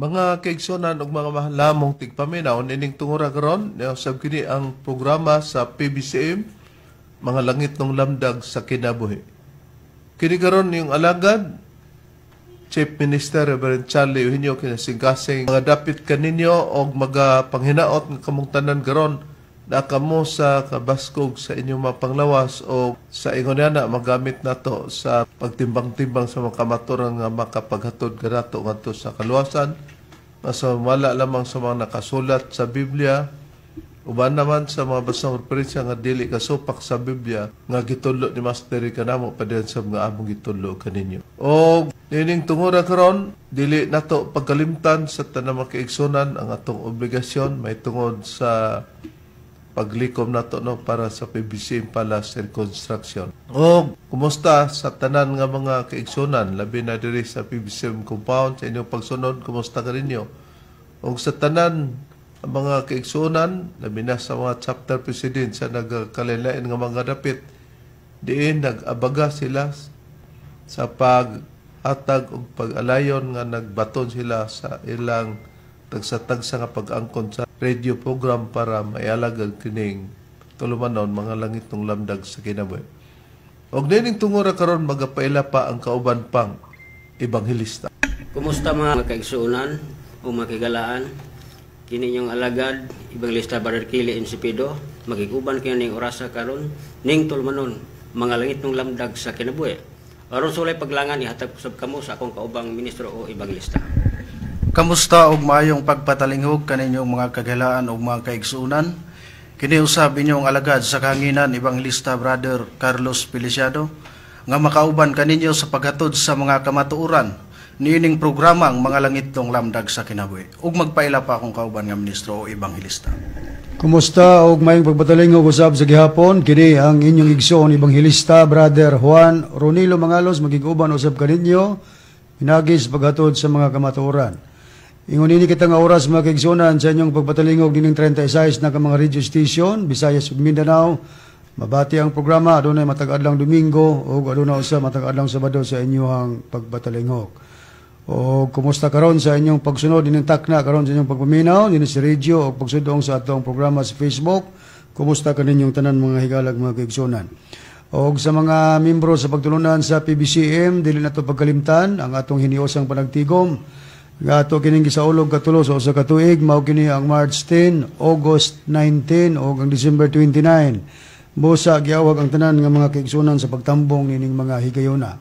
Mga kaigsunan ug mga mahalamong tigpaminaw, nining tungura karon, sab kini ang programa sa PBCM, Mga Langitnong Lamdag sa Kinabuhi. Kini karon yung alagad, Chief Minister Reverend Charlie Eugenio kinasingkasing mga dapit kaninyo og mga panghinaot nga kamong tanan karon na kamo sa kabaskog sa inyong mga panglawas o sa ingon na magamit nato sa pagtimbang-timbang sa mga kamaturan nga makapaghatod kanato ngadto sa kaluwasan, nga sa wala lamang sa mga nakasulat sa Biblia, uban naman sa mga basang referensya nga dili kasupak sa Biblia nga gitudlo ni Master kanamo padayon sa mga among gitudlo kaninyo. O nining tungura karon, dili nato pagkalimtan sa tanang mga kaigsunan ang atong obligasyon may tungod sa paglikom nato, no, para sa PBC Palace reconstruction. O kumusta sa tanan nga mga kaigsunan, labi na diri sa PBCM compound, sa inyong pagsunod, kumusta kaninyo? O sa tanan ang mga kaigsunan, labi na sa mga chapter president sa nagkalain nga mga dapit, diin nag-abaga sila sa paghatag og pag-alayon nga nagbaton sila sa ilang tagsa-tagsa nga pag-angkon sa radio program para maialagad kining tulumanon, Mga Langitong Lamdag sa Kinabuhi. Og nining tungura karon, magapaila pa ang kauban pang ebanghelista. Kumusta, mga kaigsuonan o mga kahigalaan? Kini inyong alagad, Evangelista Brother Kili Insipido, magiguban kini ning orasa karon ning tulumanon, Mga Langitnong Lamdag sa Kinabuhi. Aron sa walay paglangan, ihatag usab kamo sa akong kaubang ministro o ebangelista. Kamusta og maayong pagpatalinghog kaninyong mga kahigalaan ug mga kaigsuonan? Kini usab inyong alagad sa kahanginan, Evangelista Brother Carlos Feliciano, nga makauban kaninyo sa paghatod sa mga kamatuoran niining programang Mga Langitnong Lamdag sa Kinabuhi. Ug magpaila pa akong kauban nga ministro o ebanghelista. Kumusta og maayong pagpatalinghog usab sa gihapon. Kini ang inyong igsoon, Ebanghelista Brother Juan Ronilo Mangalos, magiguban usab kaninyo pinagi sa paghatod sa mga kamatuoran. Ingon ini kita nga oras, mga kaigsuonan, sa inyong pagpatalingog nining 36 na ka mga radio station, Visayas ug Mindanao. Mabati ang programa adunay matag adlaw Domingo ug aduna usab matag adlaw Sabado sa inyong pagpatalingog. O kumusta karon sa inyong pagsunod ining takna karon sa inyong pagpaminaw dinhi sa radio o pagsudong sa atong programa sa Facebook? Kumusta kaninyong tanan, mga higalag mga kaigsuonan? Og sa mga membro sa pagtulunan sa PBCM, dili nato pagkalimtan ang atong hiniusang panagtigom nga ato kining gisaulog katulo sa usa ka tuig. Mao kini ang March 10, August 19 ug ang December 29. Busa giawag ang tanan nga mga kaigsuonan sa pagtambong nining mga higayona.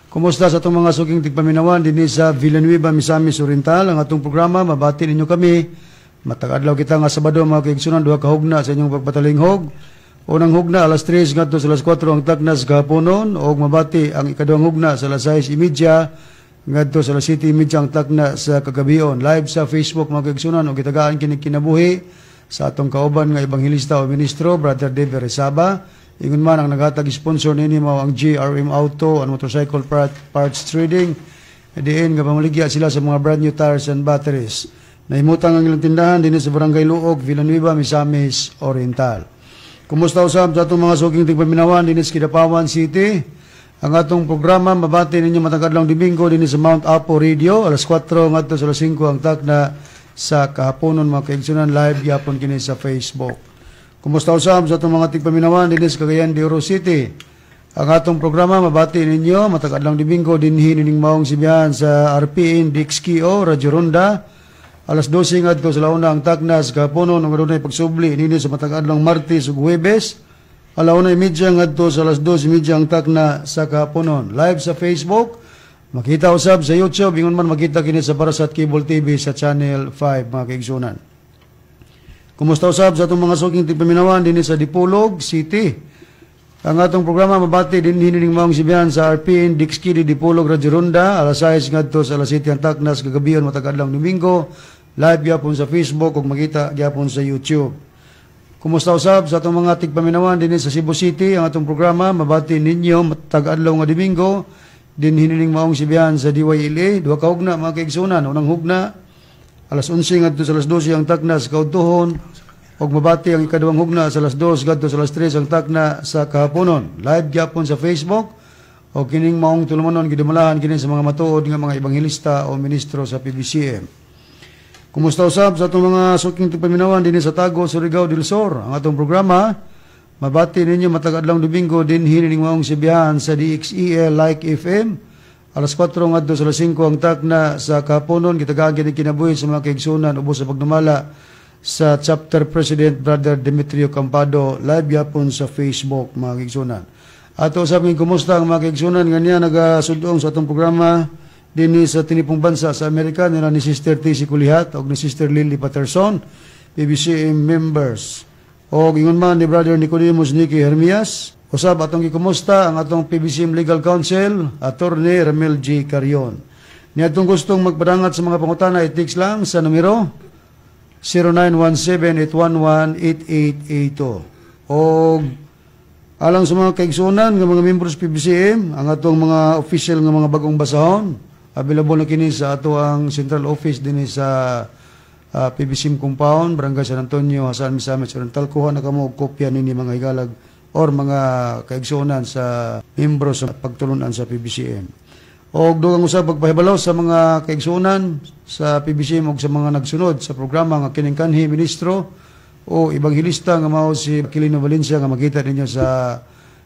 Kumusta sa atong mga suking tigpaminawan dinhi sa Villanueva, Misamis Oriental? Ang atong programa, mabati ninyo kami matag adlaw kita nga Sabado, mga kaigsuonan, duha ka hugna sa inyong pagpatalinghog. Unang hugna, alas 3 ngadto sa alas 4 ang takna sa kahaponon, ug mabati ang ikaduhang hugna sa alas 6:30 ngadto sa alas 7:30 ang takna sa kagabion. Live sa Facebook, mga kaigsuonan, ug gitagaan kini kinabuhi sa atong kauban nga ebanghelista o ministro, Brother Dave Resaba. Ingon man ang naghatag sponsor nini mao ang GRM Auto and Motorcycle Parts Trading. Diin nga pamaligya sila sa mga brand new tires and batteries. Nahimutang ang ilang tindahan dinhi sa Barangay Luog, Villanueva, Misamis Oriental. Kumusta usab sa atong mga suking tigpaminawan dinhi sa Kidapawan City? Ang atong programa mabati ninyo matag adlaw Domingo dinhi sa Mount Apo Radio, alas 4 ngadto sa alas 5 ang takna sa kahaponon, mga kaigsunan. Live gyapon kini sa Facebook. Kumusta usab sa atong mga tigpaminawan dinhi sa Cagayan de Oro City? Ang atong programa mabati ninyo matag adlaw Domingo dinhi nining maong sibihan sa RPN DXKO Radyo Ronda, alas 12 ngadto sa launa ang takna sa kahaponon, ug adunay pagsubli nini sa matag adlaw Martes ug Huwebes, 1:30 ngadto sa alas 2:30 ang takna sa kahaponon. Live sa Facebook, makita usab sa YouTube, ingon man makita kini sa Parasat Cable TV sa Channel 5, mga kaigsunan. Kumusta usab sa atong mga suking tigpaminawan dinhi sa Dipolog City? Ang atong programa mabati dinhi nining maong sibihan sa RPN Dixki di Dipolog Radyo Ronda, alas 6 ngadto sa alas 7 ang takna sa kagabion matag adlaw Domingo. Live gyapon sa Facebook ug makita gyapon sa YouTube. Kumusta usab sa atong mga tigpaminawan dinhi sa Cebu City? Ang atong programa mabati ninyo matag adlaw nga Domingo dinhi nining maong sibihan sa DYLA, duha ka hugna, mga kaigsunan. Unang hugna, alas 11 ngadto sa alas 12 ang takna sa kaudtuhon ug mabati ang ikaduhang hugna sa alas 2 ngadto sa alas 3 ang takna sa kahaponon. Live gyapon sa Facebook o kining maong tulumanon gidumalahan kini sa mga matuod nga mga ebanghelista o ministro sa PBCM. Kumusta usab sa atong mga suking tigpaminawan dinhi sa Tago, Surigao del Sur. Ang atong programa mabati ninyo matag adlaw Domingo dinhi ning maong sibihan sa DXEL Like FM. Alas 4 ngadto sa alas 5 ang takna sa kahaponon. Gitagaan kini kinabuhi sa mga kaigsunan ubos sa pagdumala sa Chapter President Brother Demetrio Campado, live yapon sa Facebook, mga kaigsunan. Ato usab ng kumusta ang mga kaigsunan nga niya nagasudong sa atong programa dinhi sa tinipong bansa sa Amerika nila ni Sister TC Kulihat o ni Sister Lily Patterson, PBCM members. O ingon man ni Brother Nicodemus Nicky Hermias, usab atong gikumusta ang atong PBCM Legal Counsel, Attorney Ramel G. Carion. Niadtong gustong magpadangat sa mga pangutana, i-text lang sa numero 0917-811-8882. O alang sa mga kaigsunan nga mga members PBCM, ang atong mga official nga mga bagong basahon, available na kini sa ato ang central office dinhi sa PBCM compound, Barangay San Antonio, Jasaan, Misamis Oriental. Kuha na kamo og kopya nini, mga higalag or mga kaigsunan sa membro sa pagtulunan sa PBCM. Og dugang usab pagpahibalo sa mga kaigsunan sa PBCM og sa mga nagsunod sa programa nga kining kanhi ministro o ebanghilista nga mao si Aquilino Valencia nga makita ninyo sa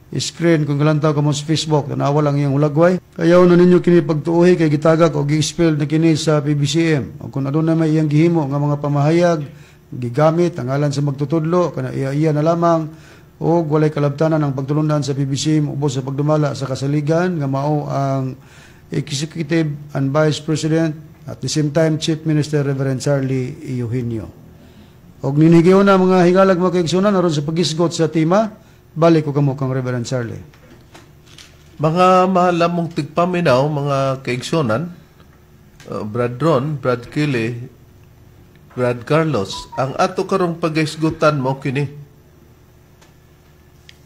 screen kung galantaw kamo sa Facebook, tanawa lang iyang hulagway. Ayaw na ninyo kini pagtuohi kay gitagak o gi-spell na kini sa PBCM. O kung aduna may iyang gihimo nga mga pamahayag, gigamit ang ngalan sa magtutudlo kana iya-iya na lamang o walay kalabtanan ang pagtulunan sa PBCM ubos sa pagdumala sa kasaligan nga mao ang Executive and Vice President, at the same time Chief Minister Reverend Charlie Eugenio. Og ninhigayon na, mga higalag, mga kaigsunan, aron sa pagisgot sa tema, balik ko kamo kang Reverend Charlie. Mga mahal mong tigpaminaw, mga kaigsunan, Brad Ron, Brad Kili, Brad Carlos, ang ato karong pagaisgutan mo kini.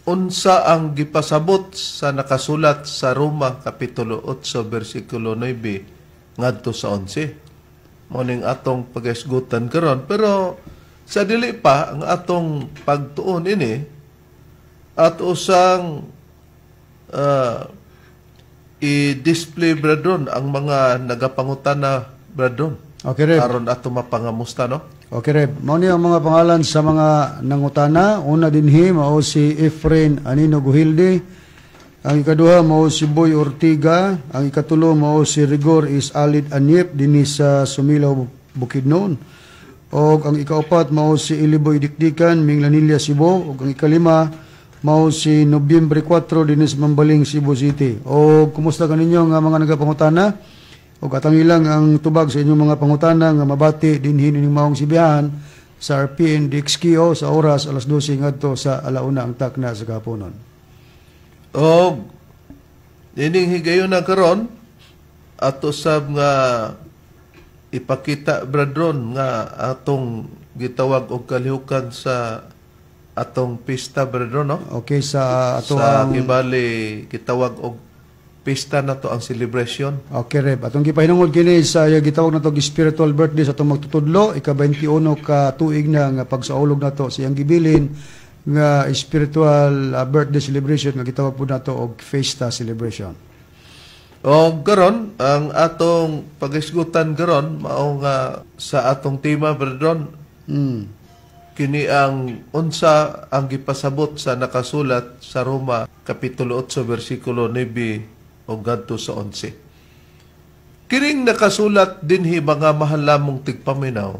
Unsa ang gipasabot sa nakasulat sa Roma Kapitulo 8 versikulo 9 ngadto sa 11? Mao ning atong pagaisgutan karon, pero sa dili pa ang atong pagtuon ini at usang i-display, Brad Ron, ang mga nagapangutana, Brad Ron. Okay, Rev. Aron ato mapangamusta, no? Okay, Rev. Mao ni ang mga pangalan sa mga nangutana. Una dinhi mao si Efren Anino Guhilde. Ang ikaduha mao si Boy Ortiga. Ang ikatulo mao si Rigor is Alid Anyep dinhi sa Sumilaw, Bukidnon. Og ang ikaupat mao si Iliboy Dikdikan, Minglanilla, Cebu. Og ang ikalima mao si Nobyembre 4 dinhi sa Mambaling, Cebu City. Og kumusta kaninyo nga mga nagapangutana? Og atangi lang ang tubag sa inyong mga pangutana nga mabati dinhi nining maong sibihan sa RPN DXKO sa oras alas 12 ngadto sa alauna ang takna sa kahaponon. Og ining higayon na karon ato sab nga ipakita, Brad Ron, nga atong gitawag og kalihukan sa atong pista, Brad Ron, no? Okay, sa ato Sa ang kibali gitawag og pista na to ang celebration. Okay, Reb. Atong gipahinungod kini sa gitawag nato spiritual birthday sa atong magtutudlo, ika-21 ka tuig na nga pagsaulog nato sa iyang gibilin nga spiritual birthday celebration nga gitawag po nato og fiesta celebration. O karon ang atong pagisgutan karon mao nga sa atong tema, Brad Ron, kini ang unsa ang gipasabot sa nakasulat sa Roma Kapitulo 8 versikulo 9 ug ngadto sa 11. Kining nakasulat dinhi, mga mahal lamong tigpaminaw,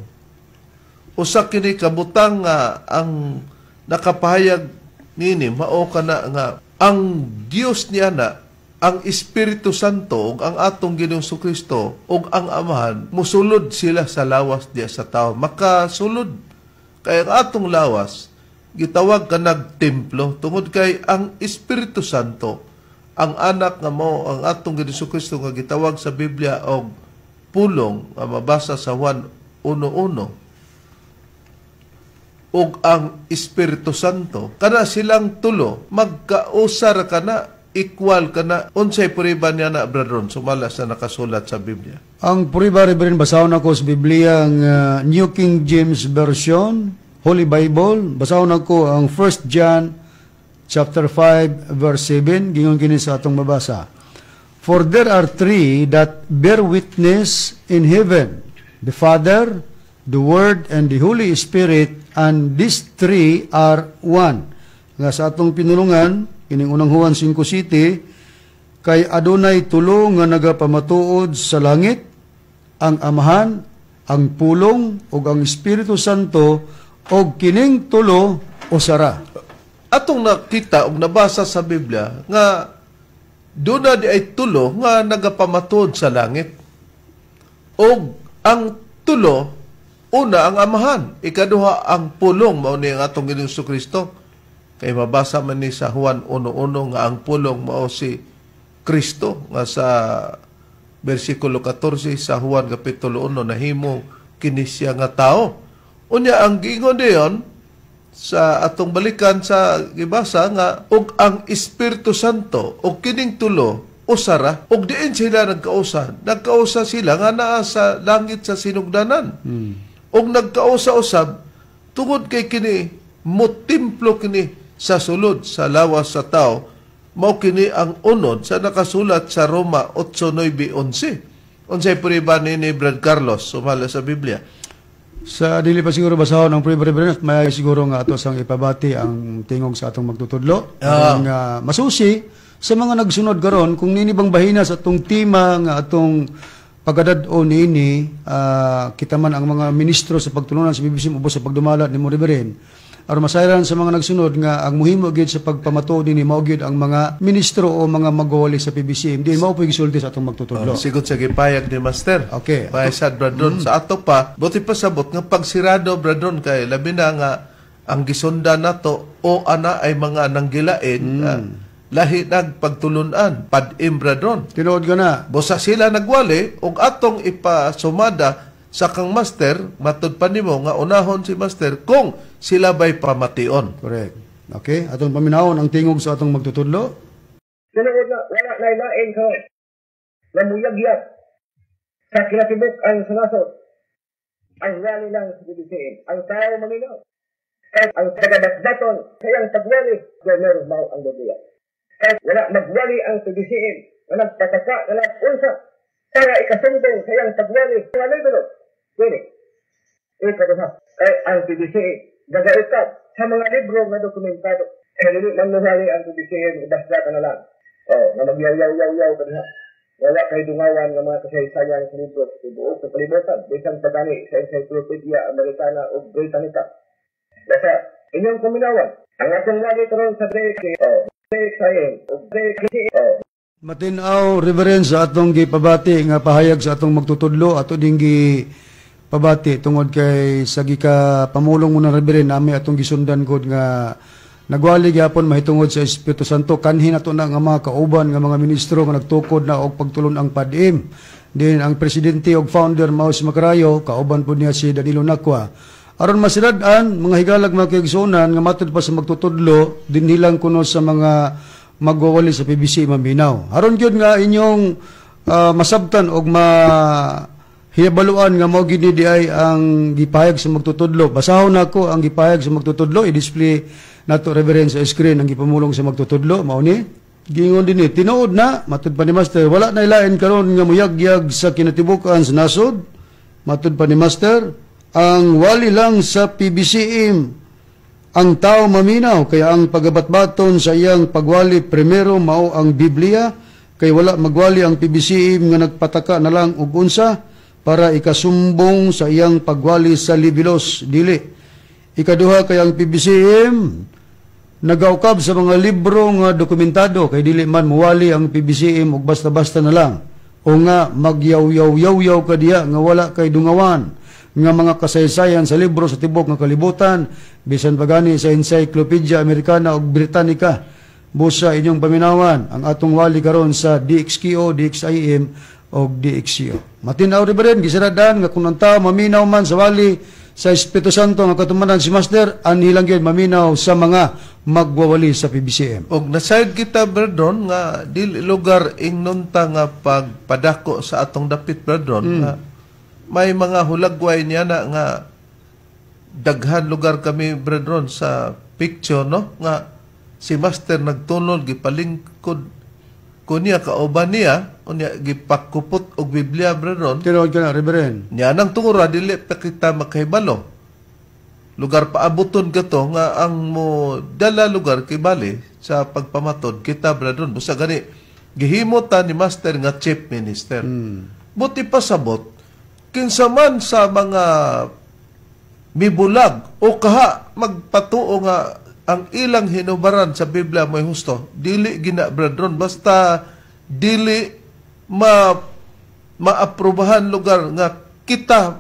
usa kini kabutang nga ang nakapahayag nini mao kana nga ang Dios niya na ang Espiritu Santo ug ang atong Ginoong Kristo ug ang Amahan musulod sila sa lawas diya sa tao. Makasulod kay ang atong lawas gitawag kanag templo tungod kay ang Espiritu Santo, ang anak nga mao ang atong Ginoong Kristo nga gitawag sa Biblia og pulong nga mabasa sa Juan 1:1, ug ang Espiritu Santo, kana silang tulo magkausar kana, equal kana. Unsay puriba niya na, Brad Ron, sumala sa nakasulat sa Biblia? Ang puriba, Reverend, basahon ako sa Biblia ang New King James Version, Holy Bible. Basahon ako ang 1 John chapter 5 verse 7, gingon kini sa atong mabasa. "For there are three that bear witness in heaven, the Father, the Word, and the Holy Spirit, and these three are one. Nga sa atong pinulungan, kining Unang Juan 5:7, kay adunay tulo nga nagapamatuod sa langit, ang Amahan, ang Pulong, ug ang Espiritu Santo, ug kining tulo usara. Atong nakita og nabasa sa Biblia nga duna di ay tulo nga nagapamatuod sa langit. Og ang tulo, una ang Amahan, ikaduha ang Pulong, mao ni ang atong Ginoong Kristo. Kay mabasa man ni sa Juan 1:1 nga ang Pulong mao si Kristo, nga sa bersikulo 14 sa Juan kapitulo 1, nahimo kini siya nga tao. Unya ang giingon diyon sa atong balikan sa gibasa nga og ang Espiritu Santo, og kining tulo usara. Og diin sila nagkausa? Nagkausa sila nga naa sa langit sa sinugdanan. Og nagkausa usab tungod kay kini motimplo kini sa sulod sa lawas sa tao, mao kini ang unod sa nakasulat sa Roma 8:9-11. Unsay prueba ni Brad Carlos sumala sa Biblia? Sa dili pa siguro basahon ang prueba, Reverend, may siguro nga ato sang ipabati ang tingog sa atong magtutudlo. Aron nga masusi sa mga nagsunod karon kung nini bang bahina sa atong tema nga atong pagkadad-o niini, kita man ang mga ministro sa pagtulunan sa BBC ubos sa pagdumala nimo, Reverend. Aron masayran sa mga nagsunod nga ang muhimo gyud sa pagpamatuod nini mao gyud ang mga ministro o mga magwawali sa PBCM. Di mao po gisulti sa atong magtutudlo. Oh, sigod sa gipayag ni Master. Okay. Payag sad, Bradon. Sa ato pa, buti pa sabot nga pagsirado, Bradon, kay labi na nga ang gisundan nato o ana ay mga nanggilain, lahi nagpagtulunan, padim, Bradon. Tinuod ka na. Busa sila nagwali ug atong ipasumada sa kang Master, matud pa nimo nga unahon si Master kung sila ba'y pamation. Correct. Okay, atong paminawon ang tingog sa atong magtutudlo. Tinuod na, wala na lain karon na muyagyag sa kinatibuk-an sa nasod. Ang wali lang sa PBCM, ang tao maminaw. Kay ang tagabatbaton sa iyang pagwali, gobyerno mao ang Biblia. Kay wala magwali ang PBCM na nagpataka na nag-unsa para ikasumbong sa iyang pagwali. Mga libro, dili. Ikaduha, kay ang PBCM nagaukab sa mga libro nga dokumentado. Kaya dili man muhali ang PBCM, basta ka na lang. Oh, nga magyaw-yaw-yaw-yaw ka diha. Wala kay dungawan nga mga kasaysayan sa libro sa tibuok sa kalibutan, bisan pa gani sa Encyclopedia Americana o Britannica. Basta, inyong paminawan, ang atong wali karon sa DXO, DXIM, o DXO. Matinaw, Reverend, sa atong gipabati nga pahayag sa atong magtutudlo, ato ding gipabati tungod kay sa gika pamulong mo na, Reverend, nami atong gisundan gud nga nagwali gyapon mahitungod sa Espiritu Santo kanhi nato na nga mga kauban nga mga ministro nga nagtukod na og pagtulon ang PADM. Din ang presidente og founder mao si Macarayo, kauban po niya si Danilo Nakwa. Aron masilad-an mga higalag, mga kaigsuonan, nga matud pa sa magtutudlo dinhi lang kuno sa mga magwawali sa PBC maminaw. Aron gyud nga inyong masabtan og ma hibaluan nga mao gid ni di ay ang gipahayag sa magtutudlo. Basahon nako ang gipahayag sa magtutudlo, i-display nato, Reverend, sa screen ang gipamulong sa magtutudlo, mao ni. Giingon dinhi, tinuod na, matud pa ni Master, wala na ilain karon nga muyagyag sa kinatibuk-an sa nasod. Matud pa ni Master, ang wali lang sa PBCM, ang tao maminaw, kaya ang pagabatbaton sa iyang pagwali primero mao ang Biblia, kay wala magwali ang PBCM nga nagpataka na lang og unsa para ikasumbong sa iyang pagwali sa libilos, dili. Ikaduha, kay ang PBCM nagaukab sa mga libro nga dokumentado, kay dili man muwali ang PBCM og basta-basta na lang o nga magyaw-yaw-yaw-yaw ka diya nga wala kay dungawan nga mga kasaysayan sa libro sa tibok nga kalibutan, bisan pa gani sa Encyclopedia Americana ug Britannica. Busa inyong paminawan ang atong wali karon sa DXKO, DXIM og DXCO. Matinaw, Reverend, gisiradan nga kung ang tao maminaw man sa wali sa Espiritu Santo nga katumanan si Master, anhi lang gyud maminaw sa mga magwawali sa PBCM. Og nasayod kita, Bradon, nga dili lugar ingnon ta nga pagpadako sa atong dapit, Bradon, nga may mga hulagway niya na nga daghan lugar kami, Bradon, sa picture, no, nga si Master nagtunol gipalingkod. Kunya kauban niya, unya gipakupot og Biblia, Brad Ron. Tinuod ka na, Reverend. Niya nang tungura dili pa kita makahibalo. Lugar paabuton kato nga ang mo dala lugar kay bali sa pagpamatod kita, Brad Ron. Busa gani gihimo ta ni Master nga chief minister. Buti pasabot kinsa man sa mga mibulag o kaha magpatuo nga ang ilang hinubaran sa Biblia mo'y husto, dili gina, Brad Ron, basta dili maaprubahan lugar nga kita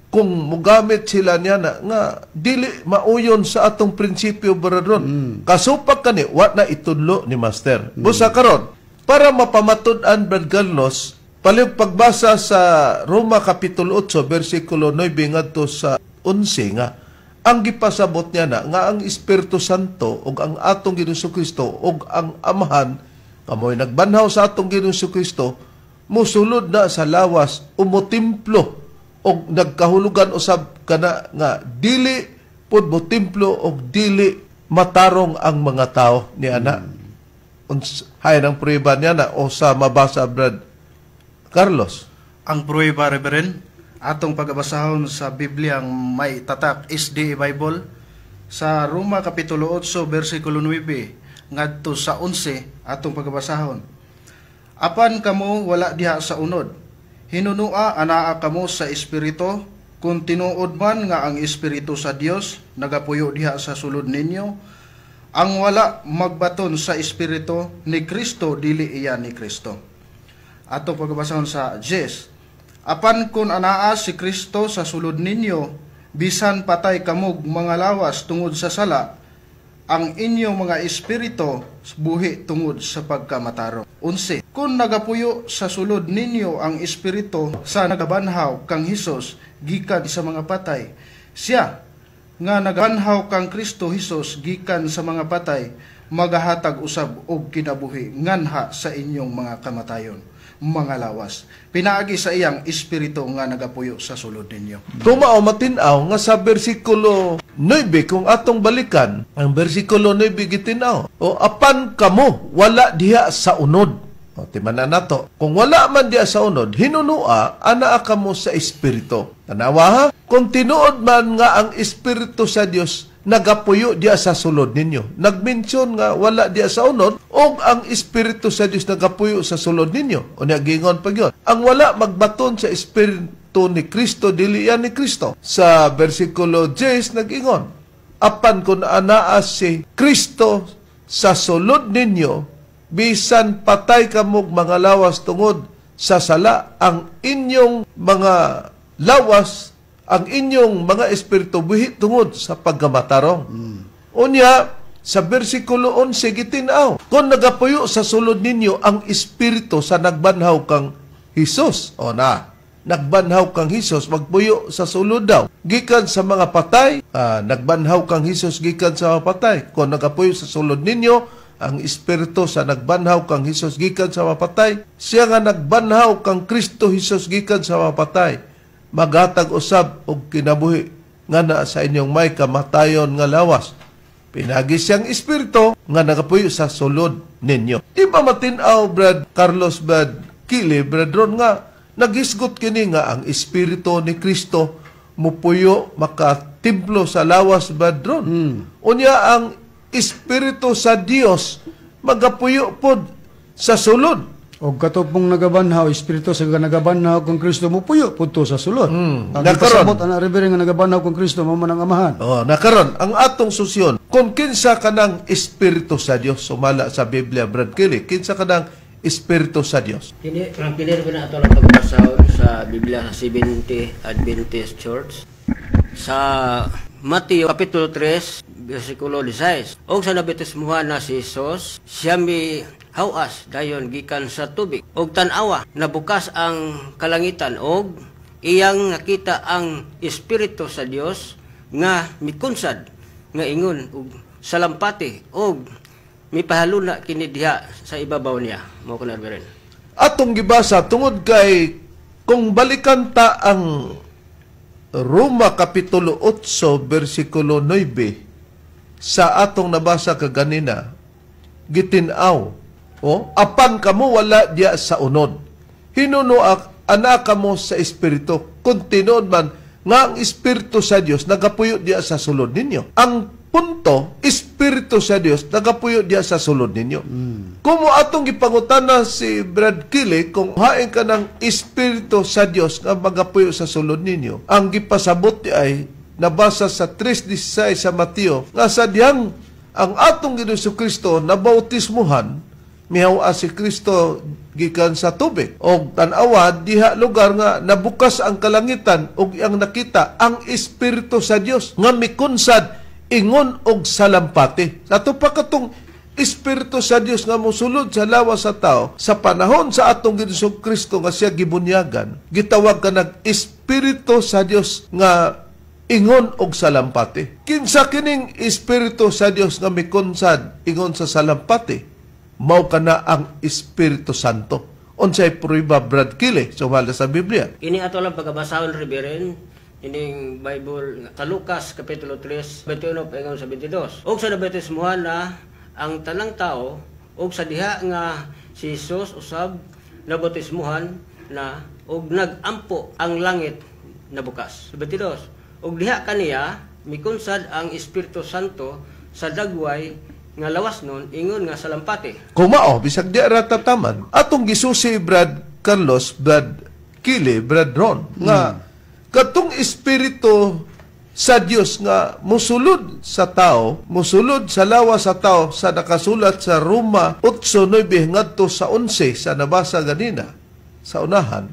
kung mugamit sila niya na nga dili mauyon sa atong prinsipyo, Brad Ron. Kasupak kani wa na itudlo ni Master. Busa karon para mapamatud-an, Brad Carlos, palihog pagbasa sa Roma Kapitulo 8 versikulo 9 ngadto sa 11 nga ang gipasabot niya na nga ang Espiritu Santo ug ang atong Ginoong Kristo ug ang Amahan kamoy nagbanhaw sa atong Ginoong Kristo musulod na sa lawas o motimplo og nagkahulugan usab kana nga dili pud motimplo og dili matarong ang mga tao ni ana. Hay ng prueba niya na o sa mabasa, Brad Carlos? Ang pruweba, Reverend, atong pagabasahon sa Biblia ang may tatak SDA Bible sa Roma Kapitulo 8 versikulo 9 ngadto sa 11 atong pagabasahon. Apan kamo wala diha sa unod. Hinunua anaa kamo sa Espiritu, kung tinuod man nga ang Espiritu sa Dios nagapuyo diha sa sulod ninyo. Ang wala magbaton sa Espiritu ni Kristo, dili iya ni Kristo. Ato pagbasahon sa 10. Apan kung anaa si Kristo sa sulod ninyo, bisan patay kamog mga lawas tungod sa sala, ang inyong mga espiritu buhi tungod sa pagkamatarong. 11. Kung nagapuyo sa sulod ninyo ang espiritu sa nagabanhaw kang Hesus gikan sa mga patay, siya nga nagabanhaw kang Kristo Hesus gikan sa mga patay, magahatag usab og kinabuhi nganha sa inyong mga kamatayon mga lawas pinaagi sa iyang espiritu nga nagapuyo sa sulod ninyo. Tumao matinaw nga sa versikulo 9, kung atong balikan, ang versikulo 9 gitinaw. O apan kamo wala diha sa unod. O timan na nato. Kung wala man diha sa unod, hinunua anaa kamo sa espiritu. Tanawa ha? Kung tinuod man nga ang espiritu sa Dios nagapuyo diha sa sulod ninyo. Nagmensyon nga wala diha sa unod og ang espiritu sa Dios nagapuyo sa sulod ninyo. Unya gingon pa gyud. Ang wala magbaton sa espiritu ni Kristo, dili yan ni Kristo. Sa versikulo 10 nag-ingon, apan kung anaa si Kristo sa sulod ninyo, bisan patay kamog mga lawas tungod sa sala, ang inyong mga lawas, ang inyong mga espiritu buhi tungod sa pagkamatarong. Unya, sa versikulo 11 gitinaw, kung nagapuyo sa sulod ninyo ang espiritu sa nagbanhaw kang Hesus, o na, nagbanhaw kang Hesus, magpuyo sa sulod daw. Gikan sa mga patay, nagbanhaw kang Hesus gikan sa mga patay. Kung nagapuyo sa sulod ninyo ang espiritu sa nagbanhaw kang Hesus gikan sa mga patay, siya nga nagbanhaw kang Kristo Hesus gikan sa mga patay, magatag usab og kinabuhi nga na sa inyong may kamatayon nga lawas. Pinagi siyang espiritu nga nagapuyo sa sulod ninyo. Di ba matinaw, Brad Carlos, Brad Kili, Brad Ron, nga nagisgot kini nga ang espiritu ni Kristo mupuyo makatimplo sa lawas, Brad Ron? Unya ang espiritu sa Dios magapuyo pod sa sulod. Og katupong nagabanhaw, espiritu sa nagabanhaw kang Kristo mupuyo pud to sa sulod. Ang Nakaron. ipasabot ana, Reverend, nga nagabanhaw kang Kristo mao man ang Amahan. Oh, nakaron ang atong susyon kung kinsa kanang espiritu sa Dios sumala sa Biblia, Brad Kili, kinsa kanang espiritu sa Dios? Kini ang kini ko na ato lang pagbasahon sa Biblia sa Seventh Adventist Church sa Mateo Kapitulo 3 versikulo 16. Og sa nabautismuhan na si Jesus, siya mi hawas dayon gikan sa tubig. Og tan-awa, nabukas ang kalangitan og iyang nakita ang espiritu sa Dios nga mikunsad nga ingon og salampati og mipahaluna kini diha sa ibabaw niya. Mao ko na, Reverend. Atong gibasa tungod kay kung balikan ta ang Roma Kapitulo 8 versikulo 9 sa atong nabasa kaganina, gitinaw O, apan kamo wala diya sa unod. Hinuno ana kamo sa Espiritu. Kung tinuod man nga ang Espiritu sa Dios nagapuyo diya sa sulod ninyo. Ang punto, Espiritu sa Dios nagapuyo diya sa sulod ninyo. Kung atong gipangutana si Brad Kili kung hain ka ng Espiritu sa Dios nga magapuyo sa sulod ninyo, ang gipasabot di ay nabasa sa 3:16 sa Mateo nga sa diyang ang atong Ginoong Kristo nabautismuhan, mihawa si Kristo gikan sa tubig. Og tan-awa diha lugar nga nabukas ang kalangitan og iyang nakita ang Espiritu sa Dios nga mikunsad ingon og salampati. Ato pa katong Espiritu sa Dios nga mosulod sa lawas sa tao sa panahon sa atong Ginoong Kristo nga siya gibunyagan, gitawag ka nag Espiritu sa Dios nga ingon og salampati. Kinsa kining Espiritu sa Dios nga mikunsad ingon sa salampati? Mao kana ang Espiritu Santo. Unsay prueba, Brad Kile, sumala sa Biblia? Kini ato lang pagkabasahon, Reverend, ining Bible sa Lucas kapitulo 3, 21 paingon sa 22. Og sa nabautismuhan na ang tanang tao, og sa diha nga si Jesus usab nabautismuhan na, og nagampo ang langit nabukas. 22. Og diha kaniya mikunsad ang Espiritu Santo sa dagway nga lawas nun ingon nga salampati. Kumao, bisag di ra tataman, atong gisusi, Brad Carlos, Brad Kili, Brad Ron, nga katong Espiritu sa Dios nga musulod sa tao, musulod sa lawas sa tao sa nakasulat sa Roma 8:9 ngadto sa 11 sa nabasa ganina sa unahan,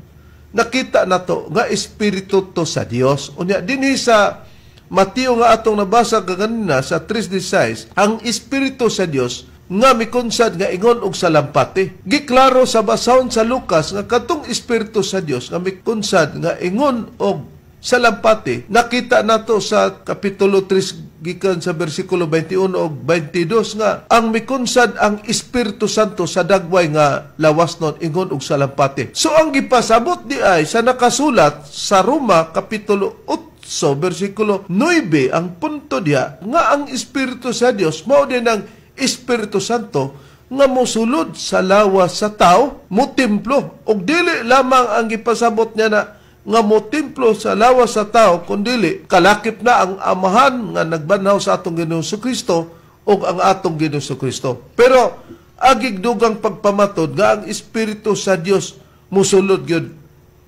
nakita nato nga Espiritu to sa Dios. Unya dinhi sa Mateo nga atong nabasa kaganina sa 3:16, ang Espiritu sa Dios nga mikonsad nga ingon og salampati. Giklaro sa basahon sa Lucas nga katong Espiritu sa Dios nga mikonsad nga ingon og salampati, nakita nato sa kapitulo 3 gikan sa bersikulo 21 og 22 nga ang mikonsad ang Espiritu Santo sa dagway nga lawas nun ingon og salampati. So ang gipasabot di ay sa nakasulat sa Roma kapitulo 8 bersikulo 9, ang punto diya nga ang Espiritu sa Dios mao din ang Espiritu Santo nga mosulod sa lawas sa tao, motemplo. Og dili lamang ang gipasabot niya na nga motemplo sa lawas sa tao, kundili kalakip na ang Amahan nga nagbanhaw sa atong Ginoong Kristo ug ang atong Ginoong Kristo. Pero agig dugang pagpamatod nga ang Espiritu sa Dios mosulod gyud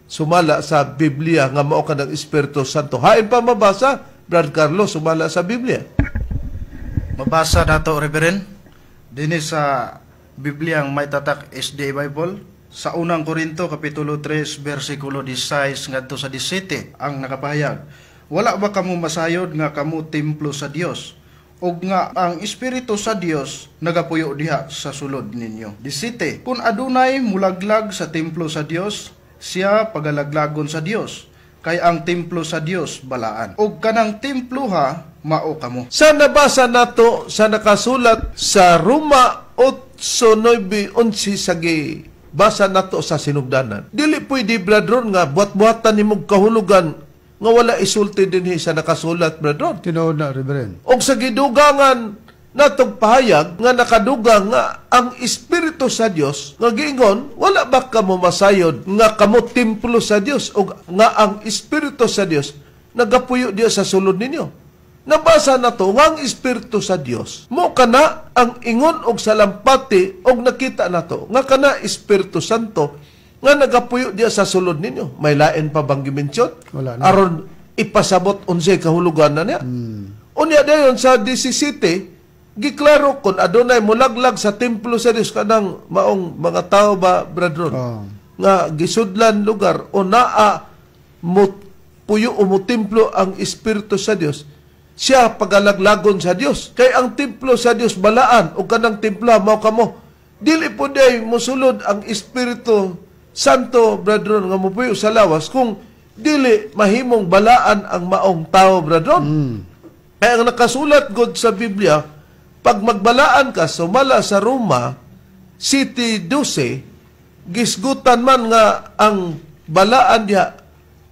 sumala sa Biblia nga mao ka ng Espiritu Santo. Hain pa mabasa, Brad Carlos, sumala sa Biblia. Mabasa nato, Reverend, dinhi sa Biblia ang may tatak SDA Bible sa unang Korinto kapitulo 3 bersikulo 16 ngadto sa 17 ang nakapahayag. Wala ba kamo masayod nga kamo templo sa Dios ug nga ang Espiritu sa Dios nagapuyo diha sa sulod ninyo? 17. Kung adunay mulaglag sa templo sa Dios, siya pagalaglagon sa Dios, kay ang templo sa Dios balaan. Ug kanang templo ha mao kamo. Sa nabasa nato sa nakasulat sa Roma 8:9-11 sa basa nato sa sinugdanan. Dili pwede, Brad Ron, nga buhat-buhatan nimong kahulugan nga wala isulti dinhi sa nakasulat, Brad Ron. Tinuod na, Reverend. Og sa gidugangan natong pahayag nga nakadugang nga ang Espiritu sa Dios nga giingon, wala ba kamo masayod nga kamo templo sa Dios og nga ang Espiritu sa Dios nagapuyo diya sa sulod ninyo? Nabasa na to nga ang Espiritu sa Dios mo kana ang ingon og salampati og nakita nato nga kana Espiritu Santo nga nagapuyo diya sa sulod ninyo. May lain pa bang gimensyon? Wala na. Aron ipasabot unsay kahulugan na niya. Unya dayon sa 17, giklaro kon adunay mulaglag sa templo sa Dios kanang maong mga tao ba, Brad Ron, nga gisudlan lugar o naa mo puyo o mo templo ang Espiritu sa Dios, siya pagalaglagon sa Dios. Kay ang templo sa Dios balaan o kanang templo mao kamo. Dili po day mosulod ang Espiritu Santo, Brad Ron, nga mopuyo sa lawas kung dili mahimong balaan ang maong tao, Brad Ron. Kaya ang nakasulat god sa Biblia, pag magbalaan ka, sumala sa Roma City 12, gisgutan man nga ang balaan diha,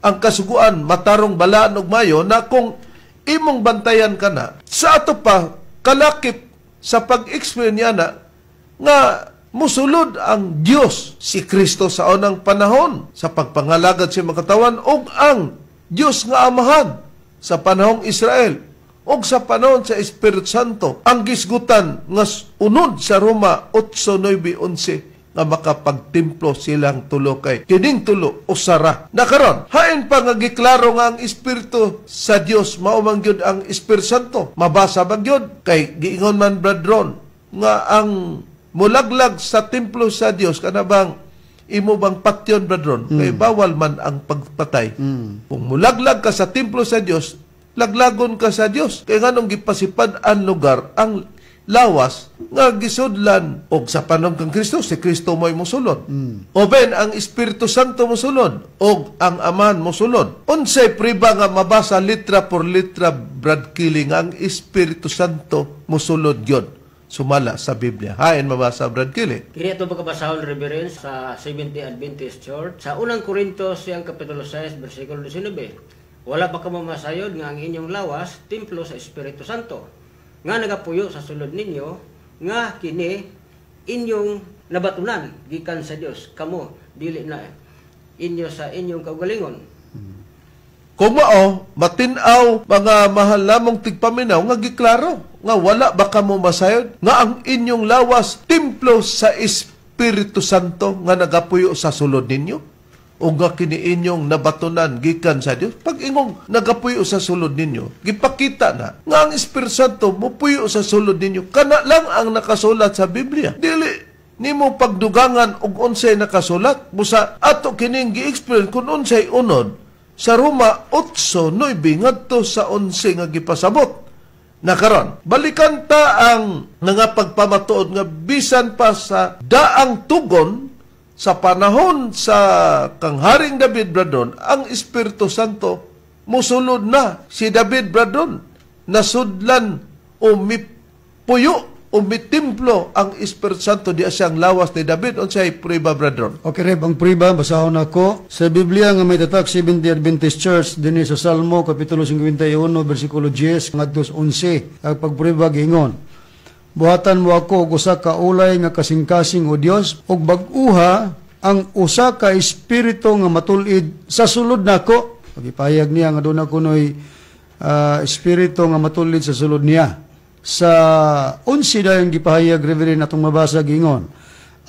ang kasuguan, matarong balaan og mayo, na kung imong bantayan ka na, sa ato pa, kalakip sa pag-explain niya na, nga Musulod ang Dios, si Kristo sa unang panahon sa pagpangalagad sa mga katawan, ug ang Dios nga Amahan sa panahong Israel ug sa panahon sa Espiritu Santo. Ang gisgutan nga unod sa Roma 8:9-11 nga makapagtimplo silang tulo kay kining tulo usara. Nakaron, hain pa nga giklaro nga ang Espiritu sa Dios mao man gyud ang Espiritu Santo. Mabasa ba gyud kay giingon man Brad Ron nga ang mulaglag sa templo sa Dios kana bang imo bang patyon, Brad Ron, kay bawal man ang pagpatay. Kung mulaglag ka sa templo sa Dios, laglagon ka sa Dios. Kay nganong gipasipad ang lugar ang lawas nga gisudlan og sa panahon kang Kristo, si Kristo mo'y mosulod. O ben ang Espiritu Santo mosulod og ang Amahan mosulod. Unsay priba nga mabasa litra por litra, Brad Killing, ang Espiritu Santo mosulod gyud sumala sa Biblia? Hain mabasa, Brad Killing. Kini ato pagkabasahon, Reverend, sa Seventh-day Adventist Church sa Unang Korinto siyang kapitulo 6 bersikulo 19. Wala pa kamo masayod nga ang inyong lawas templo sa Espiritu Santo nga nagapuyo sa sulod ninyo, nga kini inyong nabatunan gikan sa Dios, kamo dili na inyo sa inyong kaugalingon. Kung mao, matin-aw mga mahal lamong tigpaminaw nga giklaro nga wala ba kamo masayod nga ang inyong lawas templo sa Espiritu Santo nga nagapuyo sa sulod ninyo o nga kini inyong nabatunan gikan sa Dios. Pag ingong nagapuyo sa sulod ninyo, gipakita na nga ang Espiritu Santo mupuyo sa sulod ninyo. Kana lang ang nakasulat sa Biblia. Dili nimo pagdugangan og unsay nakasulat. Busa ato kining gi-explain kung unsay unod sa Roma 8:9 ngadto sa 11 nga gipasabot. Nakaron, balikan ta ang nga pagpamatuod nga bisan pa sa daang tugon sa panahon sa kang Haring David, Bradon, ang Espiritu Santo musulod na. Si David, Bradon, nasudlan o mipuyo o mitimplo ang Espiritu Santo di siyang lawas ni David. Unsay prueba, Bradon? Okay, Reb, ang prueba, basahon ako sa Biblia nga may tatak Seventh-day Adventist Church dinhi sa Salmo kapitulo 51 bersikulo 10 ngadto 11. Ang pagprueba giingon: Buhatan mo ako og usa ka ulay nga kasing-kasing, o Dios, ug bag-uha ang usa ka espiritu nga matul-id sa sulod nako. Pagipayag niya nga doon ako noy espiritu nga matul-id sa sulod niya. Sa 11 dayon gipahayag, Reverend, atong mabasa giingon: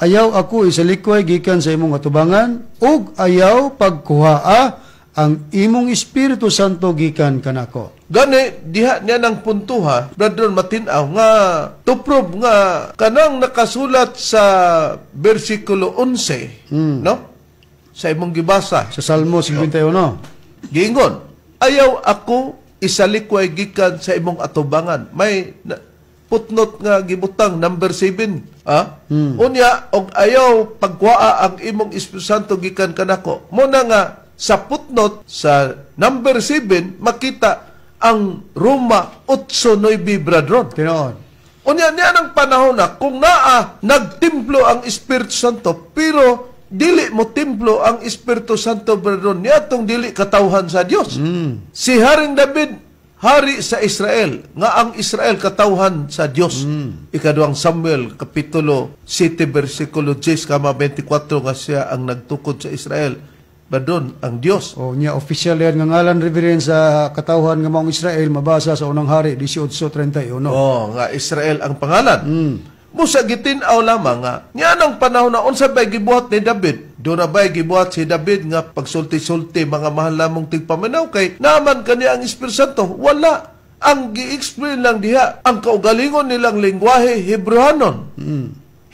Ayaw ako isalikway gikan sa imong atubangan, ug ayaw pagkuhaa ang imong Espiritu Santo gikan kanako. Gani diha niya ng puntuha, Brother, matin-aw nga to prove nga kanang nakasulat sa bersikulo 11, no? Sa imong gibasa sa Salmo 51. Giingon, ayaw ako isalikway gikan sa imong atubangan. May footnote nga gibutang number 7, ah? Unya og ayaw pagkuhaa ang imong Espiritu Santo gikan kanako. Muna nga sa footnote sa number 7 makita ang Roma 8:9, Bradron. Tinuod. Unya niya ng panahon na kung naa nagtimplo ang Espiritu Santo pero dili mo timplo ang Espiritu Santo, Bradron, niya tong dili katawhan sa Dios. Si Haring David, hari sa Israel, nga ang Israel katawhan sa Dios. Ikaduhang Samuel kapitulo 7 bersikulo 10 kama 24 nga siya ang nagtukod sa Israel. Badon ang Dios. O niya official yan nga ngalan, Reverend, sa katawhan nga maong Israel mabasa sa Unang Hari 18:31. Oh, nga Israel ang pangalan. Busa gitin-aw lamang nga niya nang panahon na unsa bay gibuhat ni David. Do na bay gibuhat si David nga pagsulti-sulti mga mahal lamong tigpaminaw kay naaman kaniya ang Espiritu Santo? Wala. Ang gi-explain lang diha ang kaugalingon nilang lengguwahe Hebrehanon.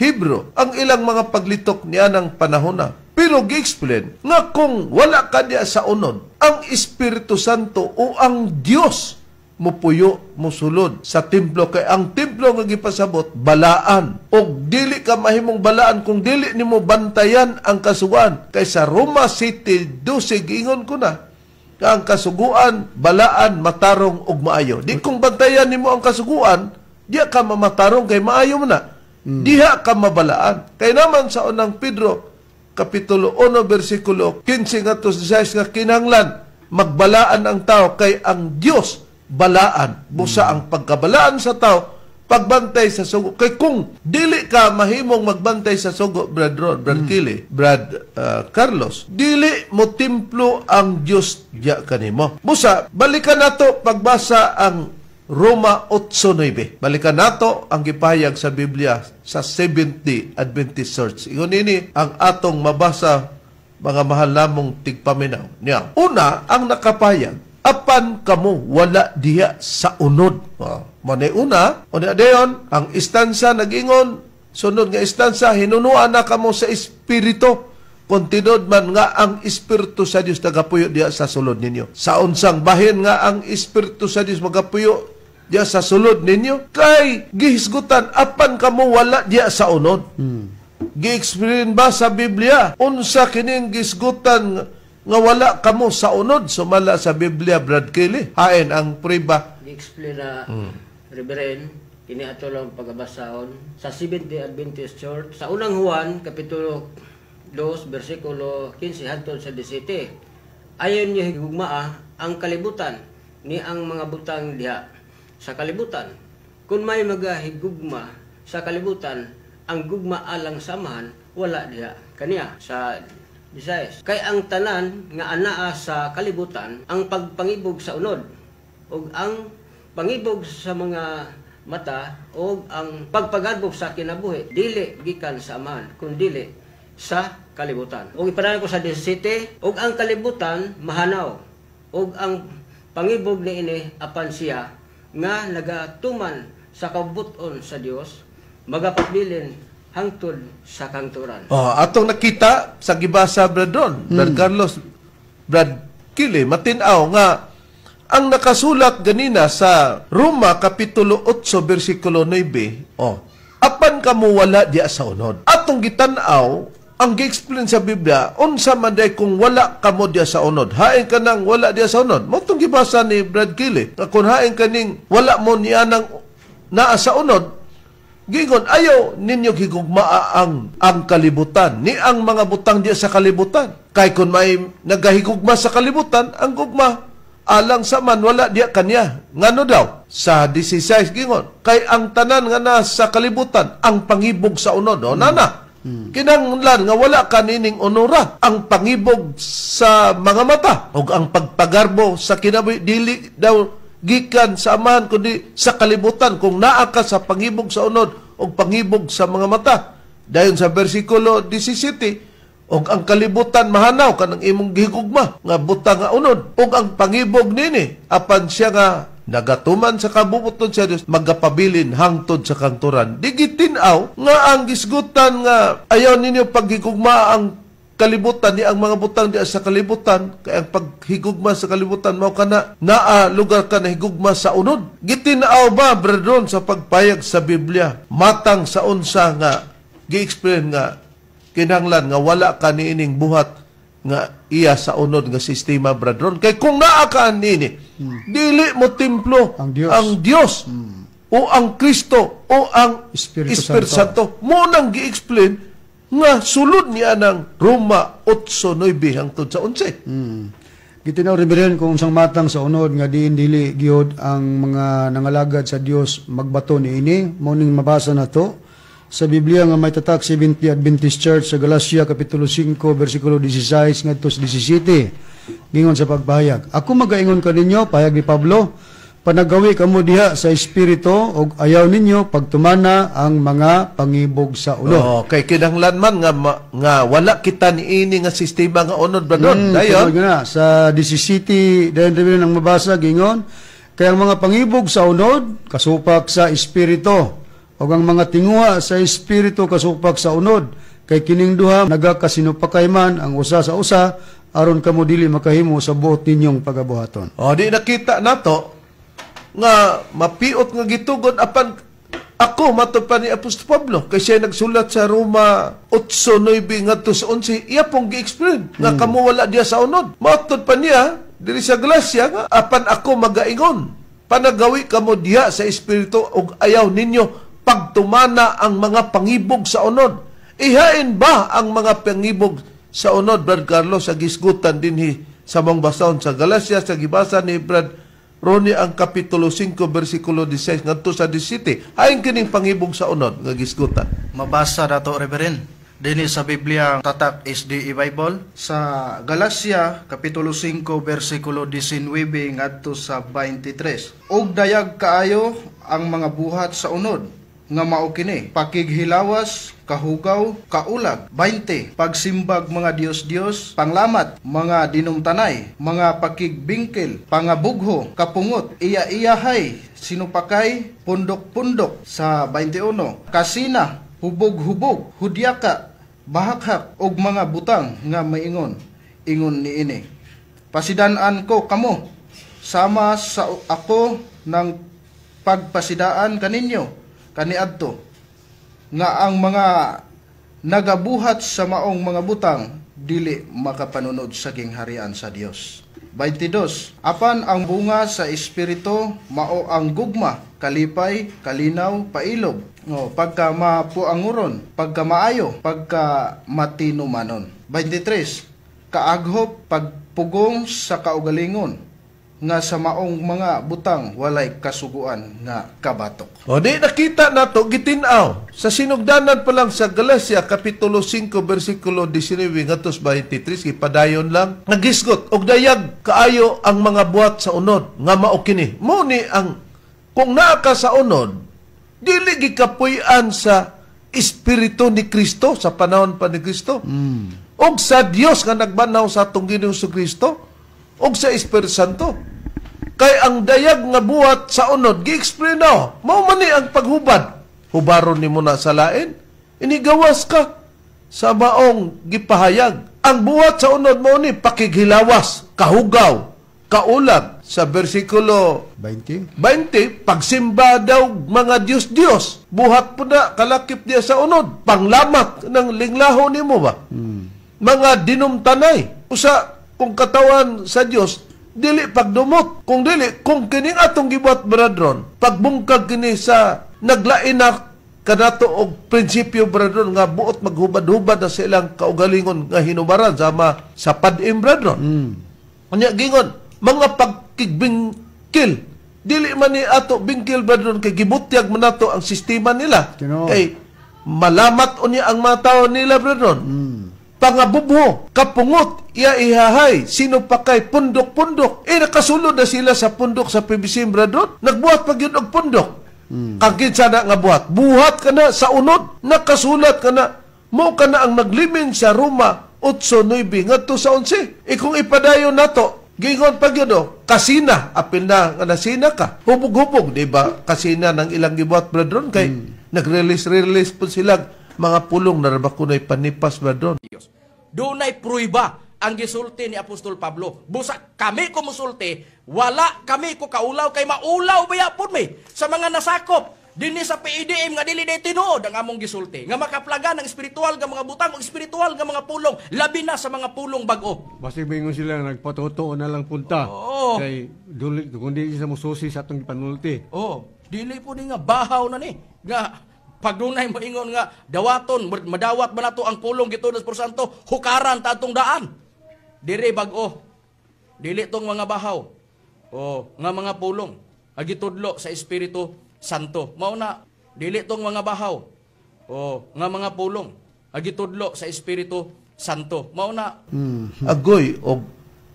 Hebrew ang ilang mga paglitok niya ng panahon na. Pero gi-explain nga kung wala ka niya sa unon, ang Espiritu Santo o ang Dios mupuyo, musulod sa templo. Kay ang templo nga gipasabot, balaan. O dili ka mahimong balaan kung dili nimo bantayan ang kasuguan. Kay sa Roma City 12, giingon ko na, nga ang kasuguan, balaan, matarong ug maayo. Di kung bantayan nimo ang kasuguan, diha ka mamatarong kay maayo mo na. Diha ka mabalaan. Kay naman sa Unang Pedro kapitulo 1 bersikulo 15 ngadto 16 nga kinahanglan magbalaan ang tao kay ang Dios balaan. Busa ang pagkabalaan sa tao Pagbantay sa sugo. Kay kung dili ka mahimong magbantay sa sugo, Brad Ron, Brad Kili, Brad Carlos, dili mo timplo ang Dios diya kanimo. Busa, balikan nato pagbasa ang Roma 8:9. Balikan nato ang gipahayag sa Biblia sa Seventh-day Adventist Church. Ingon ini ang atong mabasa, mga mahal namong tigpaminaw. Niya. Una, ang nakapahayag, apan kamo wala diha sa unod. Oh. Mao una, una dayon, ang istansa nagingon, sunod nga istansa, hinunuan na kamo sa Espiritu. Kung tinod man nga ang Espiritu sa Dios nagapuyo diha sa sulod ninyo. Sa unsang bahin nga ang Espiritu sa Dios magapuyo diha sa sulod ninyo, kay gihisgutan apan kamo wala diha sa unod. Gi-explain ba sa Biblia unsa kining gisgutan nga wala kamo sa unod sumala sa Biblia, Brad Kelly? Hain ang priba? Gi-explain na, Reverend, kini ato lang pagabasahon sa Seventh-day Adventist Church sa Unang Juan kapitulo 2 bersikulo 15 hangtod sa 17. Ayaw niyo higugmaa ang kalibutan ni ang mga butang diha sa kalibutan. Kung may magahigugma sa kalibutan, ang gugma alang sa Amahan wala diha kaniya. Sa 16, kay ang tanan nga anaa sa kalibutan, ang pagpangibog sa unod ug ang pangibog sa mga mata o ang pagpagarbog sa kinabuhi, dili gikan sa Amahan kun dili sa kalibutan. Ug ipadayon ko sa 17, ug ang kalibutan mahanaw ug ang pangibog niini, apan siya nga nagatuman sa kabubut-on sa Dios magapabilin hangtod sa kangturan. Oh, atong nakita sa gibasa, Brad Ron, Brad Carlos, Brad Kili, matinaw nga ang nakasulat ganina sa Roma kapitulo 8 bersikulo 9, oh, apan kamo wala diya sa unod. Atong gitan-aw ang gi-explain sa Biblia unsa man day kung wala kamo diya sa unod. Hain ka nang wala diya sa unod. Mao tong gibasa ni Brad Kili. Nga kung hain kaning wala mo niya nang naa sa unod, gingon, ayaw ninyo higugmaa ang kalibutan, ni ang mga butang diya sa kalibutan. Kay kung may nagahigugma sa kalibutan, ang gugma alang sa Amahan wala diya kanya. Ngano daw? Sa 16 gingon, kay ang tanan nga nasa kalibutan, ang pangibog sa unod. O, nana. Kinanglan nga wala kanining onora ang pangibog sa mga mata ug ang pagpagarbo sa kinabuhi dili daw gikan sa Amahan kundi sa kalibutan, kung naa ka sa pangibog sa unod ug pangibog sa mga mata. Dayon sa bersikulo 17, ug ang kalibutan mahanaw, kanang imong gihigugma nga butang nga unod ug ang pangibog nini, apan siya nga nagatuman sa kabubuton sa Dios magapabilin hangtod sa kangturan. Di gitin-aw nga ang gisgutan nga ayaw ninyo paghigugma ang kalibutan ni ang mga butang di sa kalibutan, kay ang paghigugma sa kalibutan mao kana naa lugar ka na higugma sa unod. Gitin-aw ba, Brethren, sa pagpayag sa Biblia matang sa unsa nga gi-explain nga kinahanglan nga wala ka niining buhat nga iya sa unod nga sistema, Brethren? Kay kung naa ka niini, dili mo templo ang Dios. Ang Dios o ang Kristo o ang Espiritu Espiritu Santo. Santo. Mo nang gi-explain nga sulod niya ng Roma 8:9 hangtod sa 11. Gitinaw, Reverend, kung unsang matang sa unod nga diin dili gihod ang mga nangalagad sa Dios magbato niini, mao ning mabasa nato sa Biblia nga may tatak Seventh Adventist Church sa Galacia kapitulo 5 bersikulo 16 ngadto sa 17. Gingon sa pagpahayag, "Ako magaingon kaninyo," pahayag ni Pablo, "panagawi kamo diha sa Espiritu ug ayaw ninyo pagtumana ang mga pangibog sa unod." Oh, kay kinahanglan man nga nga wala kita niini nga sistema nga unod, Brother. Dayon. Tungod nga na, sa 17 dayon, Reverend, ang mabasa gingon, kay ang mga pangibog sa unod kasupak sa Espiritu ug ang mga tinguha sa Espiritu kasupak sa unod, kay kining duha nagakasinupakay man ang usa sa usa aron kamo dili makahimo sa buot ninyong pagabuhaton. Oh, di nakita nato nga mapiot nga gitugon apan ako mato pa ni Apostol Pablo kay siya nagsulat sa Roma 8:9 ngadto sa 11, iya pong gi-explain nga kamo wala diya sa unod. Matud pa niya diri sa Galacia nga apan ako magaingon, panagawi kamo diha sa Espiritu ug ayaw ninyo pagtumana ang mga pangibog sa unod. Ihain ba ang mga pangibog sa unod, Brad Carlos, sa gisgutan dinhi sa mong basahon sa Galacia sa gibasa ni Brad Roni ang Kapitulo 5, versikulo 16 ngadto sa 17. Hain kining pangibog sa unod nga gisgutan. Mabasa nato, Reverend. Dinhi sa Biblia Tatak SDA Bible sa Galacia Kapitulo 5 versikulo 19 ngadto sa 23. Ug dayag kaayo ang mga buhat sa unod nga mao kini: pakighilawas, kahugaw, kaulag. 20, pagsimbag mga dios-dios, panglamat, mga dinumtanay, mga pakigbingkil, pangabugho, kapungot, iya-iyahay, sinupakay, pundok-pundok. Sa 21, kasina, hubog-hubog, hudyaka, bahakhak, og mga butang nga maingon ingon niini. Pasidan-an ko kamo sama sa ako ng pagpasidaan kaninyo kaniadto nga ang mga nagabuhat sa maong mga butang dili makapanunod sa gingharian sa Dios. 22. Apan ang bunga sa Espiritu mao ang gugma, kalipay, kalinaw, pailob, no, pagka mapuanguron, pagka maayo, pagka matinumanon. 23. Kaaghop, pagpugong sa kaugalingon, nga sa maong mga butang walay kasuguan nga kabatok. O di nakita nato gitin-aw sa sinugdanan pa lang sa Galacia Kapitulo 5 versikulo 19 ngadto sa 23, gipadayon lang nagisgot og dayag kaayo ang mga buhat sa unod nga mao kini. Mo ni ang kung naa ka sa unod, dili gikapuy-an sa espiritu ni Kristo sa panahon pa ni Kristo. Og sa Dios nga nagbanhaw sa atong Ginoong Kristo og sa Espiritu Santo. Kay ang dayag nga buhat sa unod, gi-explain na, mao man ni ang paghubad. Hubaron nimo na sa lain, inigawas ka sa maong gipahayag. Ang buhat sa unod mao ni pakighilawas, kahugaw, kaulag. Sa versikulo 20, 20, pagsimba daw mga Diyos-Diyos. Buhat po na, kalakip niya sa unod. Panglamat ng linglaho nimo ba? Mga dinumtanay. Usa, kung katawan sa Diyos, dili pagdumot. Kung dili, kung kining atong gibuhat, brethren, pagbungkag kini sa naglain na kanato og prinsipyo, brethren, nga buot maghubad-hubad na sa ilang kaugalingon nga hinubaran sama sa padim, brethren. Unya gingon, mga pagkigbingkil, dili man ni ato bingkil, brethren, kay gibutyag man nato ang sistema nila. Tinuod. Kay malamat unya ang mga tao nila, brethren. Pangabubho, kapungot, iya ihahay, sino pa kay pundok-pundok. Eh, nakasulod na sila sa pundok sa PBC, brethren. Nagbuhat pag yun og pundok. Kang kinsa na nga buhat? Buhat ka na sa unod, nakasulat ka na. Mo ka na ang naglimin sa Roma 8:9 ngadto sa 11. E kung ipadayon nato, gingon pag yun, oh, kasina, apil na nga nasina ka. Hubog-hubog, di ba? Kasina ng ilang gibuhat, brethren, kay nag-release-release po sila mga pulong na rabakunay panipas, brethren. Dios. Dunay pruiba ang gisulti ni Apostol Pablo. Busa kami kumusulti, wala kami ko kaulaw kay maulaw baya pud mi sa mga nasakop dinhi sa PEDM nga dili day tinuod ang among gisulti, nga makaplagan ang espiritual nga mga butang ug espiritual nga mga pulong, labi na sa mga pulong bag-o. Basig maingon sila nagpatotoo na lang punta. Oo. Kay duli kundi sa mususi sa atong gipanulti. Oh, dili po ni nga bahaw na ni nga pag dunay moingon nga dawaton, madawat ba nato ang pulong gitudlo sa Santo, hukaran ta atong daan. Dire bag-o. Dili tong mga bahaw. Oh, nga mga pulong nga gitudlo sa Espiritu Santo. Mao na dili tong mga bahaw. Oh, nga mga pulong nga gitudlo sa Espiritu Santo. Mao na Agoy og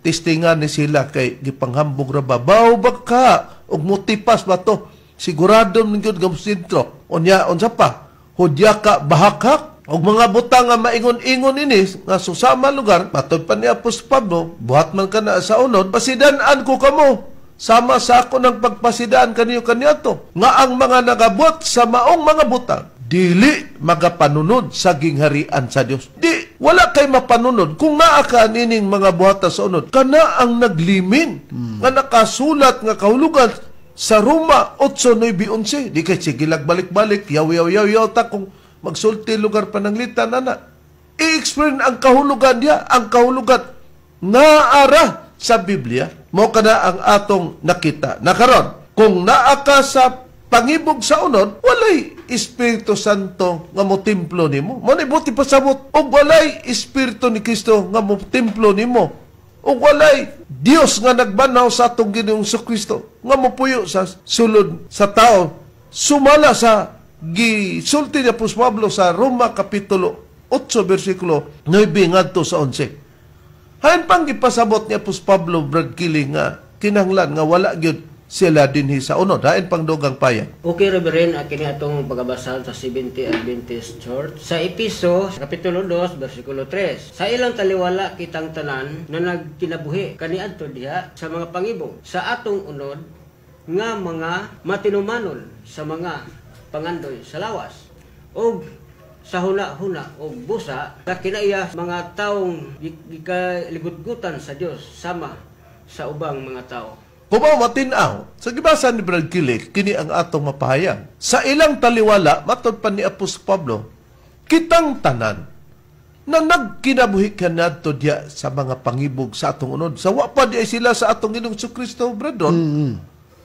testingan ni sila kay gipanghambog ra ba baw ba ka og mutipas ba to, sigurado man gyud nga sentro. Unya unsa pa, hudya ka, bahakhak og mga butang nga maingon-ingon ini nga susama lugar matod pa ni Apostol Pablo, buhat man ka na sa unod, pasidan-an ko kamo sama sa ako ng pagpasidaan kaniyo kaniadto nga ang mga nagabuhat sa maong mga butang dili magapanunod sa gingharian sa Dios. Di wala kay mapanunod kung naa ka nining mga buhata sa unod. Kana ang naglimin nga nakasulat nga kahulugan sa Roma 8:9-11. Di kay sige lag balik-balik, yaw yaw yaw yaw ta kung magsulti lugar pananglitan ana. I-explain ang kahulugan niya, ang kahulugan naara sa Biblia. Mo kana ang atong nakita. Nakaron, kung naa ka sa pangibog sa unod, walay Espiritu Santo nga mo templo nimo. Mo ni buti pasabot og walay Espiritu ni Kristo nga mo templo nimo. Ug walay Dios nga nagbanhaw sa atong Ginoong Kristo nga mopuyo sa sulod sa tao, sumala sa gisulti ni Apostol Pablo sa Roma kapitulo 8 bersikulo 9 ngadto sa 11. Hain pang gipasabot ni Apostol Pablo, Brad Kili, nga kinahanglan nga wala gyud sila dinhi sa unod. Hain pang dugang payag. Okay, Reverend, kini atong pagabasa sa 70 Adventist Church. Sa Episo, Kapitulo 2, versikulo 3. Sa ilang taliwala kitang tanan na nagkinabuhi kaniadto diha sa mga pangibong sa atong unod nga mga matinumanon sa mga pangandoy sa lawas og sa huna-huna og busa sa kinaiya mga taong gikaligutgutan sa Dios sama sa ubang mga tao. Kung matin-aw, sa gibasa ni Brad Kili, kini ang atong mapahayag. Sa ilang taliwala, matod pa ni Apostol Pablo, kitang tanan na nagkinabuhi kanadto diya sa mga pangibog sa atong unod. Sa wa pa diya sila sa atong Ginoong Kristo, Brad Ron.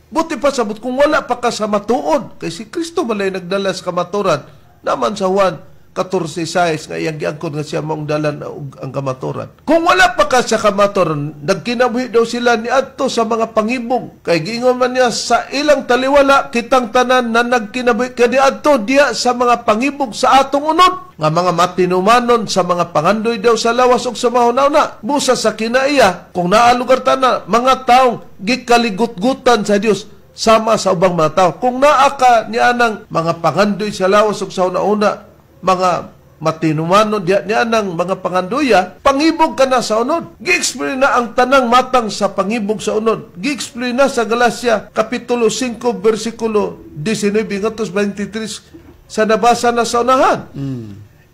Buti pa sabot kung wala pa ka sa matuod, kay si Kristo malay nagdala sa kamaturan, naman sa Juan 14:6 nga iyang giangkon nga siya maong dalan og ang kamaturan. Kung wala pa ka sa kamaturan, nagkinabuhi daw sila ni adto sa mga pangibong. Kay giingon man niya sa ilang taliwala kitang tanan na nagkinabuhi kaniadto diya sa mga pangibong sa atong unod nga mga matinumanon sa mga pangandoy daw sa lawas ug sa mahuna-huna. Busa sa kinaiya, kung naa lugar tana mga taong gikaligutgutan sa Dios sama sa ubang mga tao. Kung naa ka nianang mga pangandoy sa lawas ug sa una-una, mga matinumanon diya nianang mga pangandoya, pangibog ka na sa unod. Gi-explain na ang tanang matang sa pangibog sa unod. Gi-explain na sa Galacia Kapitulo 5 versikulo 19 ngadto 23 sa nabasa na sa unahan.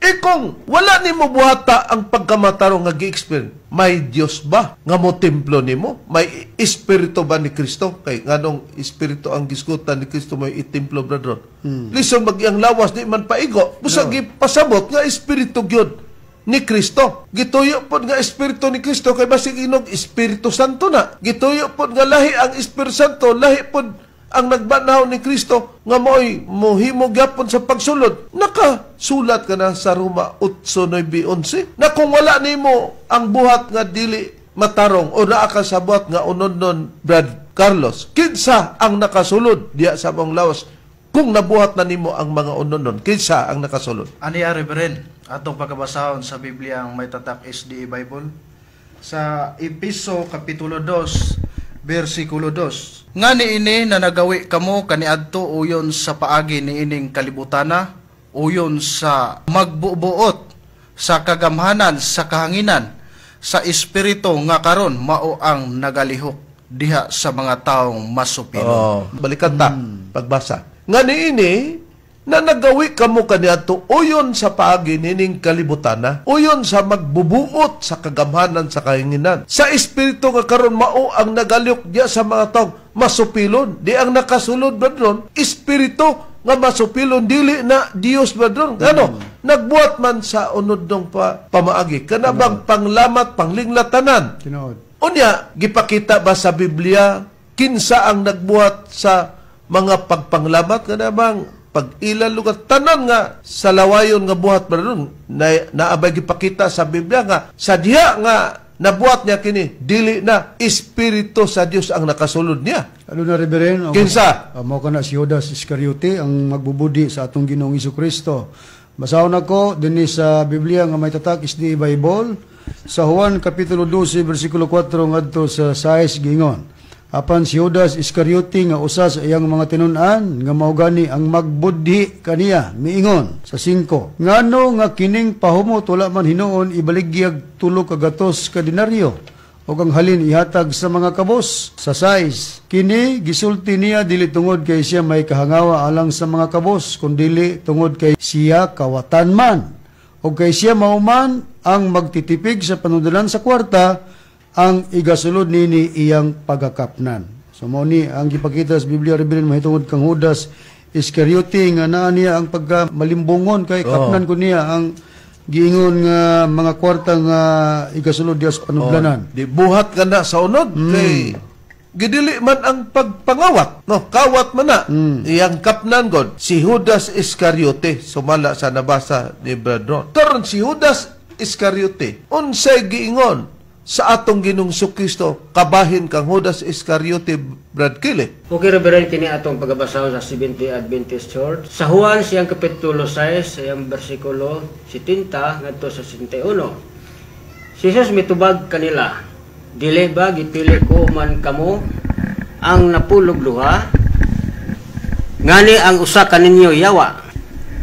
E kung wala nimo buhata ang pagkamatarong nga gi-explain, may Dios ba nga mo templo nimo? May espiritu ba ni Kristo? Kay nganong espiritu ang gisgutan ni Kristo may itemplo, brother? Lison mag iyang lawas di man paigo. Busa gipasabot nga espiritu gyud ni Kristo. Gituyo pod nga espiritu ni Kristo kay basig inog Espiritu Santo na. Gituyo pod nga lahi ang Espiritu Santo, lahi pod ang nagbanhaw ni Kristo nga mo'y mohimo gyapon sa pagsulod. Nakasulat ka na sa Roma 8:9-11 na kung wala nimo ang buhat nga dili matarong o naa ka sa buhat nga unod-nun, Brad Carlos, kinsa ang nakasulod diya sa mong lawas? Kung nabuhat na nimo ang mga unod-nun, kinsa ang nakasulod? Ani, Reverend, atong pagkabasahon sa Biblia ang may tatak SDA Bible sa Episo Kapitulo 2 versikulo 2. Nga niini na nagawi kamo kaniadto uyon sa paagi niining kalibutana, uyon sa magbubuot sa kagamhanan sa kahanginan, sa espiritu nga karon mao ang nagalihok diha sa mga taong masupilon. Oh, balikan ta pagbasa. Nga niini na nagawi kamo kaniadto uyon sa paagi nining kalibutana, uyon sa magbubuot sa kagamhanan sa kahinginan, sa espiritu nga karon mao ang nagalyok diya sa mga taong masupilon. Di ang nakasulod ba doon, espiritu nga masupilon, dili na Dios ba doon. Ano? Nagbuhat man sa unod dong pamaagi. Kanabang panglamat, panglinglat-tanan. Tinuod. Unya, gipakita ba sa Biblia kinsa ang nagbuhat sa mga pagpanglamat? Kanabang pag-ilan lugar, tanan nga sa lawayon nga buhat ba doon, na, naabay gipakita sa Biblia nga sa diha nga nabuhat niya kini, dili na espiritu sa Dios ang nakasulod niya. Ano na, Reverend? Kinsa? Mao ka na si Judas Iscariote ang magbubudi sa atong Ginoong Kristo. Basahon ako dinhi sa Biblia nga may tatak is the Bible sa Juan Kapitulo 12 versikulo 4 ngadto sa 6, gingon. Apan si Judas Iscariote nga usa sa iyang mga tinun-an nga mao gani ang magbudhi kaniya miingon sa 5. Ngano nga kining pahumot wala man hinuon ibaligyag 300 ka denaryo ug ang halin ihatag sa mga kabos? Sa 6. Kini gisulti niya dili tungod kay siya may kahangawa alang sa mga kabos, kundili tungod kay siya kawatan man ug kay siya mauman ang magtitipig sa panudalan sa kwarta ang igasulod nini iyang pagakapnan. So mao ni ang gipakita sa Biblia, Reverend, mahitungod kang Judas Iscariote nga naa niya ang pagka malimbongon kay kapnan ko niya ang giingon nga mga kwarta nga igasulod diya sa panudlanan. Oh, di buhat ka na sa unod kay gidili man ang pagpangawat, no? Kawat man na. Iyang kapnan god si Judas Iscariote sumala sa nabasa ni Brad Ron. Karon si Judas Iscariote unsay giingon sa atong Ginoong Kristo kabahin kang Judas Iscariote, Brad Kili? Okay, Reverend, kini atong pagabasahon sa Seventh Adventist Church. Sa Juan siyang kapitulo 6, siyang bersikulo 70 ngadto sa 61. Si Jesus mitubag kanila, "Dili ba gipili ko man kamo ang napulog duha? Ngani ang usa kaninyo yawa."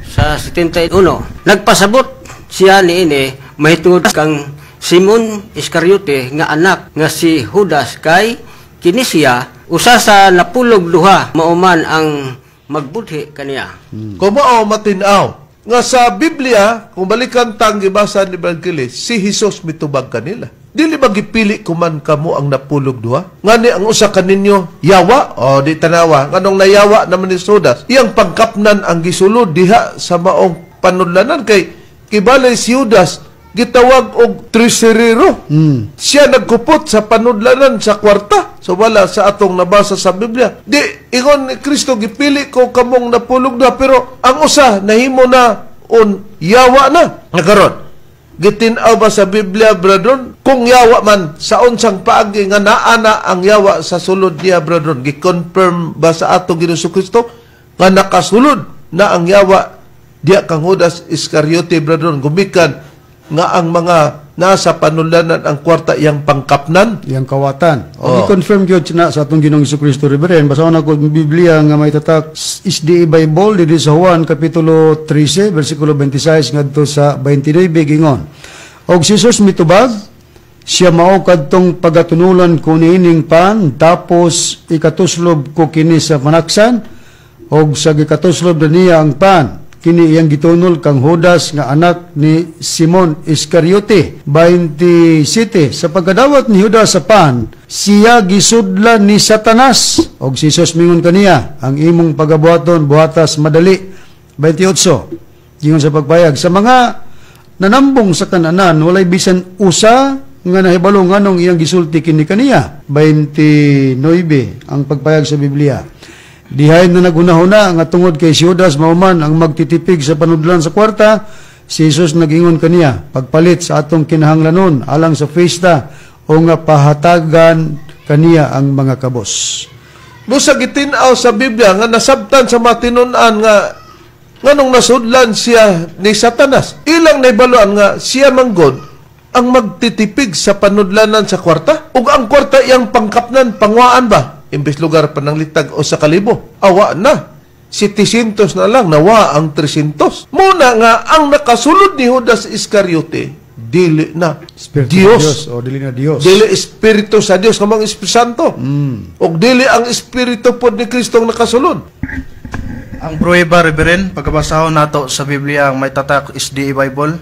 Sa 71, nagpasabot siya niini mahitungod kang Simon Iscariote nga anak nga si Judas, kay kini siya usa sa napulog duha, mao man ang magbudhi kaniya. Kung mao matin-aw nga sa Biblia, kung balikan tang gibasa ni Brad Kili, si Jesus mitubag kanila. "Dili ba gipili ko man kamo ang napulog duha? Ngani ang usa kaninyo yawa?" O di tanawa. Nganong nayawa naman ni Judas? Iyang pangkapnan ang gisulod diha sa maong panudlanan, kay kibalay si Judas gitawag og treasurero. Siya nagkupot sa panudlanan sa kwarta. So wala sa atong nabasa sa Biblia. Di ingon ni Kristo, "Gipili ko kamong napulog na, pero ang usa nahimo na on yawa na." Nakaron, gitin-aw ba sa Biblia, brethren? Kung yawa man, sa unsang paagi nga naa na ang yawa sa sulod niya, brethren? Gi-confirm ba sa atong Ginoong Kristo nga nakasulod na ang yawa diya kang Judas Iscariote, brethren, gumikan nga ang mga nasa panulanan ang kwarta iyang pangkapnan? Iyang kawatan. Oh. O i-confirm gyud na sa atong Ginoong Kristo, Reverend. Basahon ako ang Biblia nga may tatak SDA Bible diri sa Juan kapitulo 13 bersikulo 26 ngadto sa 29, gingon. Og si Jesus mitubag, "Siya mao kadtong pagatunulan ko niining pan, tapos ikatuslob ko kini sa panaksan." Og sa gikatuslob na niya ang pan, kini iyang gitunol kang Judas nga anak ni Simon Iscariote. 27. Sa pagkadawat ni Judas sa pan, siya gisudlan ni Satanas. Og si Jesus mingon kaniya, "Ang imong pagabuhaton, buhatas madali." 28. Gingon sa pagpayag, sa mga nanambong sa kananan, walay bisan usa nga nahibalo nganong iyang gisulti kini kaniya. 29. Ang pagpayag sa Biblia. Dihay na naghunahuna nga tungod kay si Judas mao man ang magtitipig sa panudlan sa kwarta, si Jesus nagingon kaniya, "Pagpalit sa atong kinahanglanon alang sa fiesta," o nga pahatagan kaniya ang mga kabos. Busa gitin-aw sa Biblia nga nasabtan sa matinunan nga nganong nasudlan siya ni Satanas. Ilang naibaluan nga siya manggod ang magtitipig sa panudlanan sa kwarta. Ug ang kwarta iyang pangkapnan, pangwaan ba? Imbes lugar pananglitag o sa kalibo, awa na. 700 na lang, nawa ang 300. Muna nga, ang nakasulod ni Judas Iscariote, dili na Espiritu Dios. sa Dios o dili na Dios. Dili Espiritu sa Dios, kamang Espiritu Santo. Og dili ang Espiritu pod ni Kristo ang nakasulod. Ang pruweba, Reverend, pagkabasahon nato sa Biblia ang may tatak SDA Bible.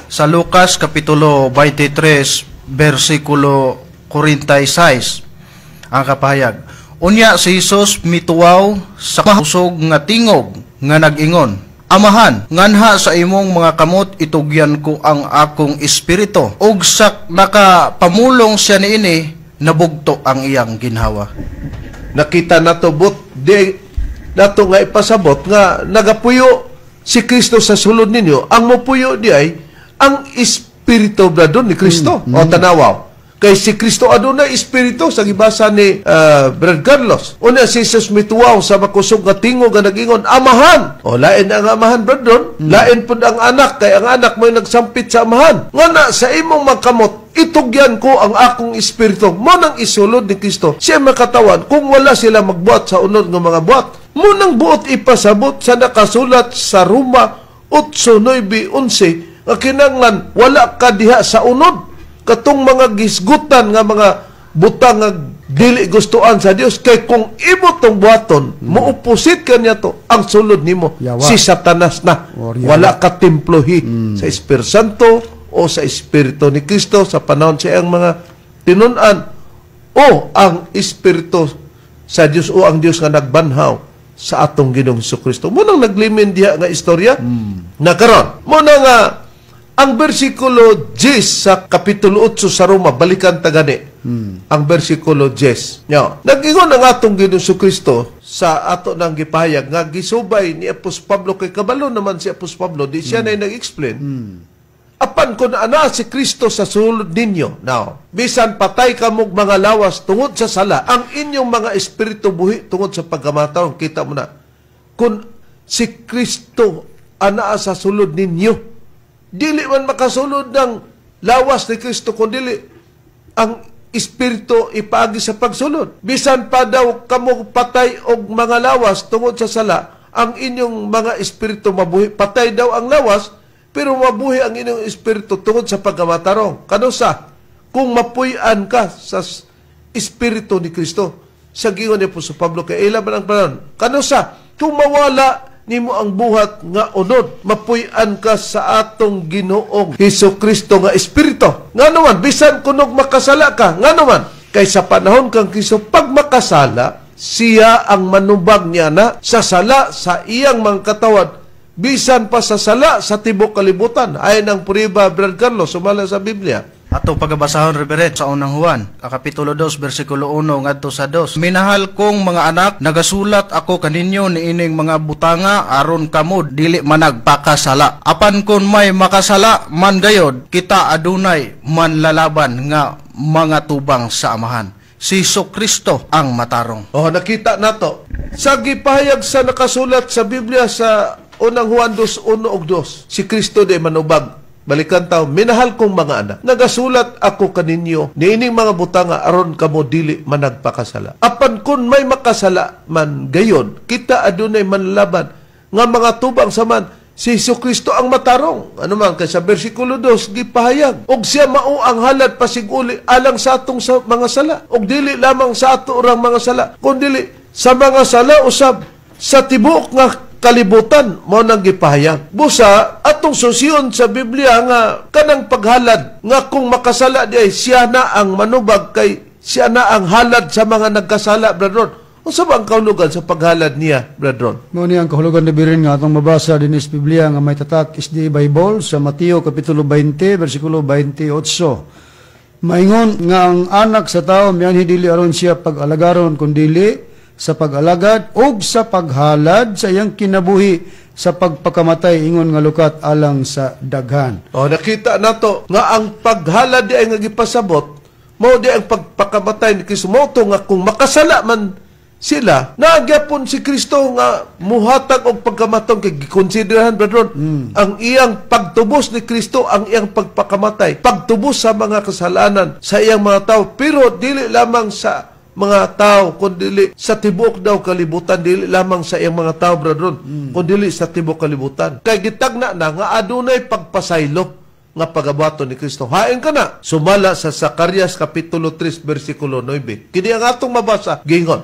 Sa Lucas Kapitulo 23, versikulo 46, ang kapahayag. Unya si Jesus mituwaw sa kusog nga tingog nga nag-ingon, "Amahan, nganha sa imong mga kamot itugyan ko ang akong espiritu." Ug sa nakapamulong siya niini, nabugto ang iyang ginhawa. Nakita nato but di nato nga ipasabot nga nagapuyo si Kristo sa sulod ninyo. Ang mopuyo di ay ang espiritu bradon ni Kristo. O tanawaw. Kay si Kristo adunay espiritu sa gibasa ni Brad Carlos. Una si Jesus mituwaw sa makusog nga tingog nga nag-ingon, "Amahan." O lain ang amahan, Brad, lain pud ang anak, kay ang anak mo'y nagsampit sa amahan. Nga na sa imong magkamot itugyan ko ang akong espiritu. Mo nang isulod ni Kristo siya makatawan kung wala sila magbuhat sa unod nga mga buhat. Mo nang buot ipasabot sa nakasulat sa Roma 8:9-11 nga kinahanglan wala ka diha sa unod katong mga gisgutan nga mga butang nga dili gustuan sa Dios, kay kung imo tong buhaton, mo-opposite ka niya to, ang sulod nimo Yawa. si Satanas na. Or yawa. Wala ka templohi sa Espiritu Santo o sa Espiritu ni Kristo sa panahon sa iyang mga tinun-an o ang Espiritu sa Dios o ang Dios nga nagbanhaw sa atong Ginoong Kristo. Munang naglimin diha nga istorya na karon. Muna nga ang bersikulo 10 sa kapitulo 8 sa Roma, balikan tagani. Ang bersikulo 10. Nya, nag-ingon ang atong Ginoong Kristo sa ato nang gipahayag nga gisubay ni Apostol Pablo, kay kabalo naman si Apostol Pablo, di siya na nag-explain. Apan kung ana si Kristo sa sulod ninyo, now, bisan patay kamog mga lawas tungod sa sala, ang inyong mga espiritu buhi tungod sa pagkamataon. Kita mo na, kung si Kristo anaa sa sulod ninyo, dili man makasulod ng lawas ni Kristo, kung dili ang espiritu ipaagi sa pagsulod. Bisan pa daw kamo patay og mga lawas tungod sa sala, ang inyong mga espiritu mabuhi. Patay daw ang lawas, pero mabuhi ang inyong espiritu tungod sa pagkamatarong. Kanusa, kung mapuy-an ka sa espiritu ni Kristo, sa gingon ni Apostol Pablo, kay ila man ang panahon. Kanusa, kung mawala nimo ang buhat nga unod, mapuy-an ka sa atong Ginoong Hesus Kristo nga espiritu. Nga naman, bisan kunog makasala ka, nga naman, kay sa panahon kang Kristo, pag makasala, siya ang manubag niya na sa sala sa iyang mga katawan, bisan pa sa sala sa tibok kalibutan. Ayon ang puriba, Brad Carlos, sumala sa Biblia. Ato pagabasahon, Reverend, sa unang Juan, Kapitulo 2, versikulo 1 ngadto sa 2. Minahal kong mga anak, nagasulat ako kaninyo niining mga butanga aron kamo dili managpakasala. Apan kun may makasala man gayod, kita adunay manlalaban nga mga tubang sa Amahan. Si Hesus Kristo ang matarong. Oh, nakita nato. Sa gipahayag sa nakasulat sa Biblia sa unang Juan 2:1 ug 2, si Kristo di manubag. Balikan tao, minahal kong mga anak, nagasulat ako kaninyo niining mga butanga aron kamo dili managpakasala. Apan kun may makasala man gayon, kita adunay manlaban nga mga tubang saman, si Hesus Kristo ang matarong. Ano man, kay sa versikulo 2, gipahayag, og siya mao ang halad pasiguli alang sa atong sa mga sala, og dili lamang sa ato orang mga sala, kundili sa mga sala usab sa tibuok nga kalibutan, mao nang gipahayag. Busa atong susiyon sa Biblia nga kanang paghalad nga kung makasala di ay siya na ang manubag, kay siya na ang halad sa mga nagkasala, Brad Ron. Unsa ba ang kahulugan sa paghalad niya, Brad Ron? Mao ni ang kahulugan na birin nga atong mabasa dinhi sa Biblia nga may tatak SDA Bible sa Mateo Kapitulo 20, versikulo 28. Maingon nga ang anak sa tao mianhi dili aron siya pag-alagaron kundili sa pag-alagad og sa paghalad sa iyang kinabuhi sa pagpakamatay ingon nga lukat alang sa daghan. Oh, nakita nato nga ang paghalad di ay nga gipasabot, mao di ang pagpakamatay ni Kristo. Mao to nga kung makasala man sila, naagyapon si Kristo nga muhatag og pagkamatong kay gikonsiderahan, Brad Ron, ang iyang pagtubos ni Kristo, ang iyang pagpakamatay, pagtubos sa mga kasalanan sa iyang mga tao, pero dili lamang sa mga tao, kundili sa tibuok daw kalibutan, dili lamang sa iyang mga tao, Brad Ron, kundili sa tibuok kalibutan. Kay gitagna na nga adunay pagpasaylo nga pagabuhaton ni Kristo. Hain ka na, sumala sa Zacarias Kapitulo 3, versikulo 9. Kini ang atong mabasa, gingon.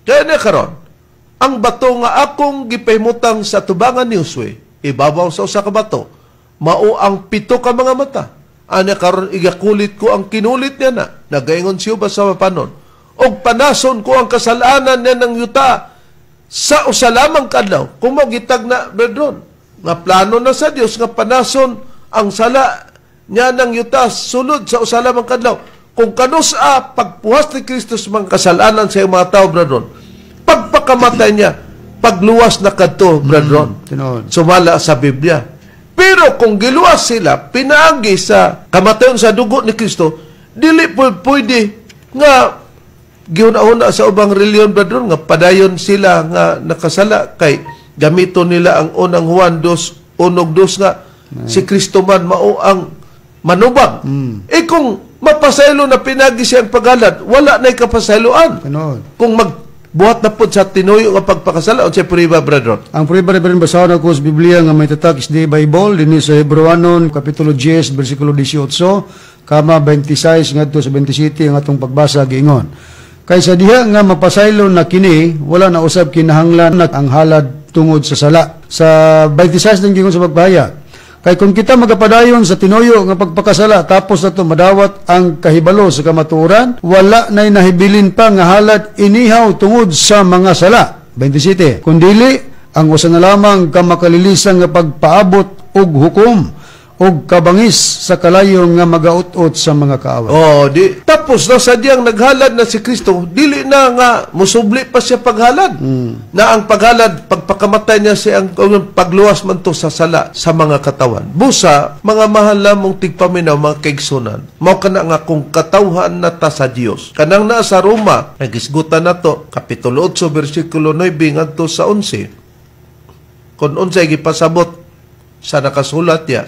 Kaya na karon, ang bato nga akong gipahimutang sa tubangan ni Josue, ibabaw sa usa ka bato, mao ang 7 ka mga mata. Ana karon igakulit ko ang kinulit niya na, nagaingon siya ba sa mapanon, og panason ko ang kasalanan niya ng yuta sa usa lamang kadlaw. Kung mao gitag na, Brad Ron, nga plano na sa Dios nga panason ang sala niya ng yuta sulod sa usa lamang kadlaw. Kung kanusa pagpuhas ni Kristo sa mga kasalanan sa iyang mga tao, Brad Ron, pagpakamatay niya, pagluwas na kadto, Brad Ron, sumala sa Biblia. Pero kung giluwas sila, pinaagi sa kamatayon sa dugo ni Kristo, dili pwede nga gihuna-huna sa ubang reliyon, Brad Ron, nga padayon sila nga nakasala kay gamito nila ang unang Juan 2:1-2 nga si Kristo man mao ang manubag. Eh kung mapasaylo na pinagi siyang paghalad, wala na'y kapasayloan. Kung magbuhat na po sa tinuyo nga pagpakasala, unsay prueba, Brad Ron? Ang prueba, Reverend, basahon ako sa Biblia nga may tatak SDA Bible dinhi sa Hebrewanon Kapitulo 10, versikulo 18, kama 26 ngadto sa 27 ang atong pagbasa giingon. Kaysa diha nga mapasaylo na kini, wala na usab kinahanglan na ang halad tungod sa sala. Sa 26 din giingon sa pagpahayag, kay kung kita magapadayon sa tinuyo nga pagpakasala tapos nato madawat ang kahibalo sa kamatuoran, wala na'y nahibilin pa nga halad inihaw tungod sa mga sala. 27. Kundili ang usa na lamang ka makalilisan nga pagpaabot og hukom Ug kabangis sa kalayo nga magaut-ot sa mga kaaway. Oh, di tapos na sadyang naghalad na si Kristo, dili na nga musubli pa siya paghalad. Na ang paghalad, pagpakamatay niya siya ang pagluwas man to sa sala sa mga katawan. Busa, mga mahal lamong tigpaminaw, mga kaigsunan, mao kana nga kung katawhan na ta sa Dios. Kanang naa sa Roma, nagisgutan na to, Kapitulo 8, versikulo 9 ngadto sa 11. Kung unsay gipasabot sa nakasulat niya,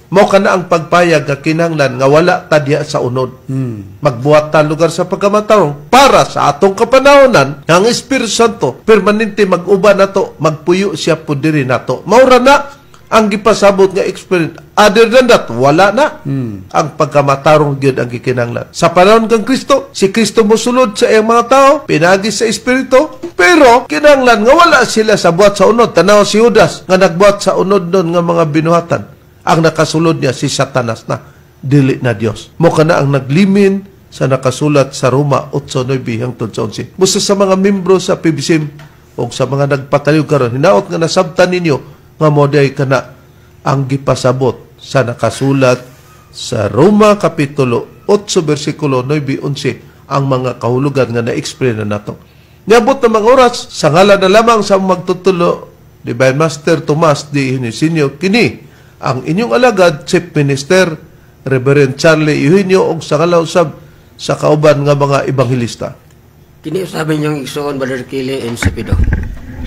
mao kana ang pagpayag nga kinahanglan nga wala ta diha sa unod. Magbuhat ta lugar sa pagkamatarong para sa atong kapanahonan nga ang Espiritu Santo permanente mag-uban nato, magpuyo siya pud diri nato. Maura na ang gipasabot nga experience. Other than that, wala na. Ang pagkamatarong gyud ang gikinahanglan. Sa panahon kang Kristo, si Kristo mosulod sa iyang mga tao, pinagi sa Espiritu, pero kinahanglan nga wala sila sa buhat sa unod. Tanaw si Judas nga nagbuhat sa unod nun nga mga binuhatan. Ang nakasulod niya si Satanas na, dili na Dios. Mo kana ang naglimin sa nakasulat sa Roma 8:9 hangtod sa 11. Busa sa mga membro sa PBCM o sa mga nagpataliw karon, hinaot nga nasabtan ninyo nga mo diay kana ang gipasabot sa nakasulat sa Roma Kapitulo 8 versikulo 9-11, ang mga kahulugan nga na-explain na nato. Niabot na mga oras, sa ngalan na lamang sa magtutulo, Divine Master Tomas D. Hinisinyo, kini ang inyong alagad, Chief Minister Reverend Charlie Eugenio, og sa ngalan usab sa kauban nga mga ebanghelista. Kini usab inyong igsoon, Brother Kili Insipido.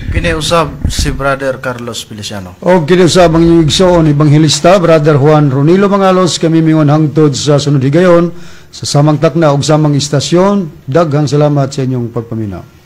Kini usab si Brother Carlos Feliciano. Og kini usab ang inyong igsoon, Ebanghelista Brother Juan Ronilo Mangalos, kami mingon hangtod sa sunod higayon sa samang takna ug samang istasyon. Daghang salamat sa inyong pagpaminaw.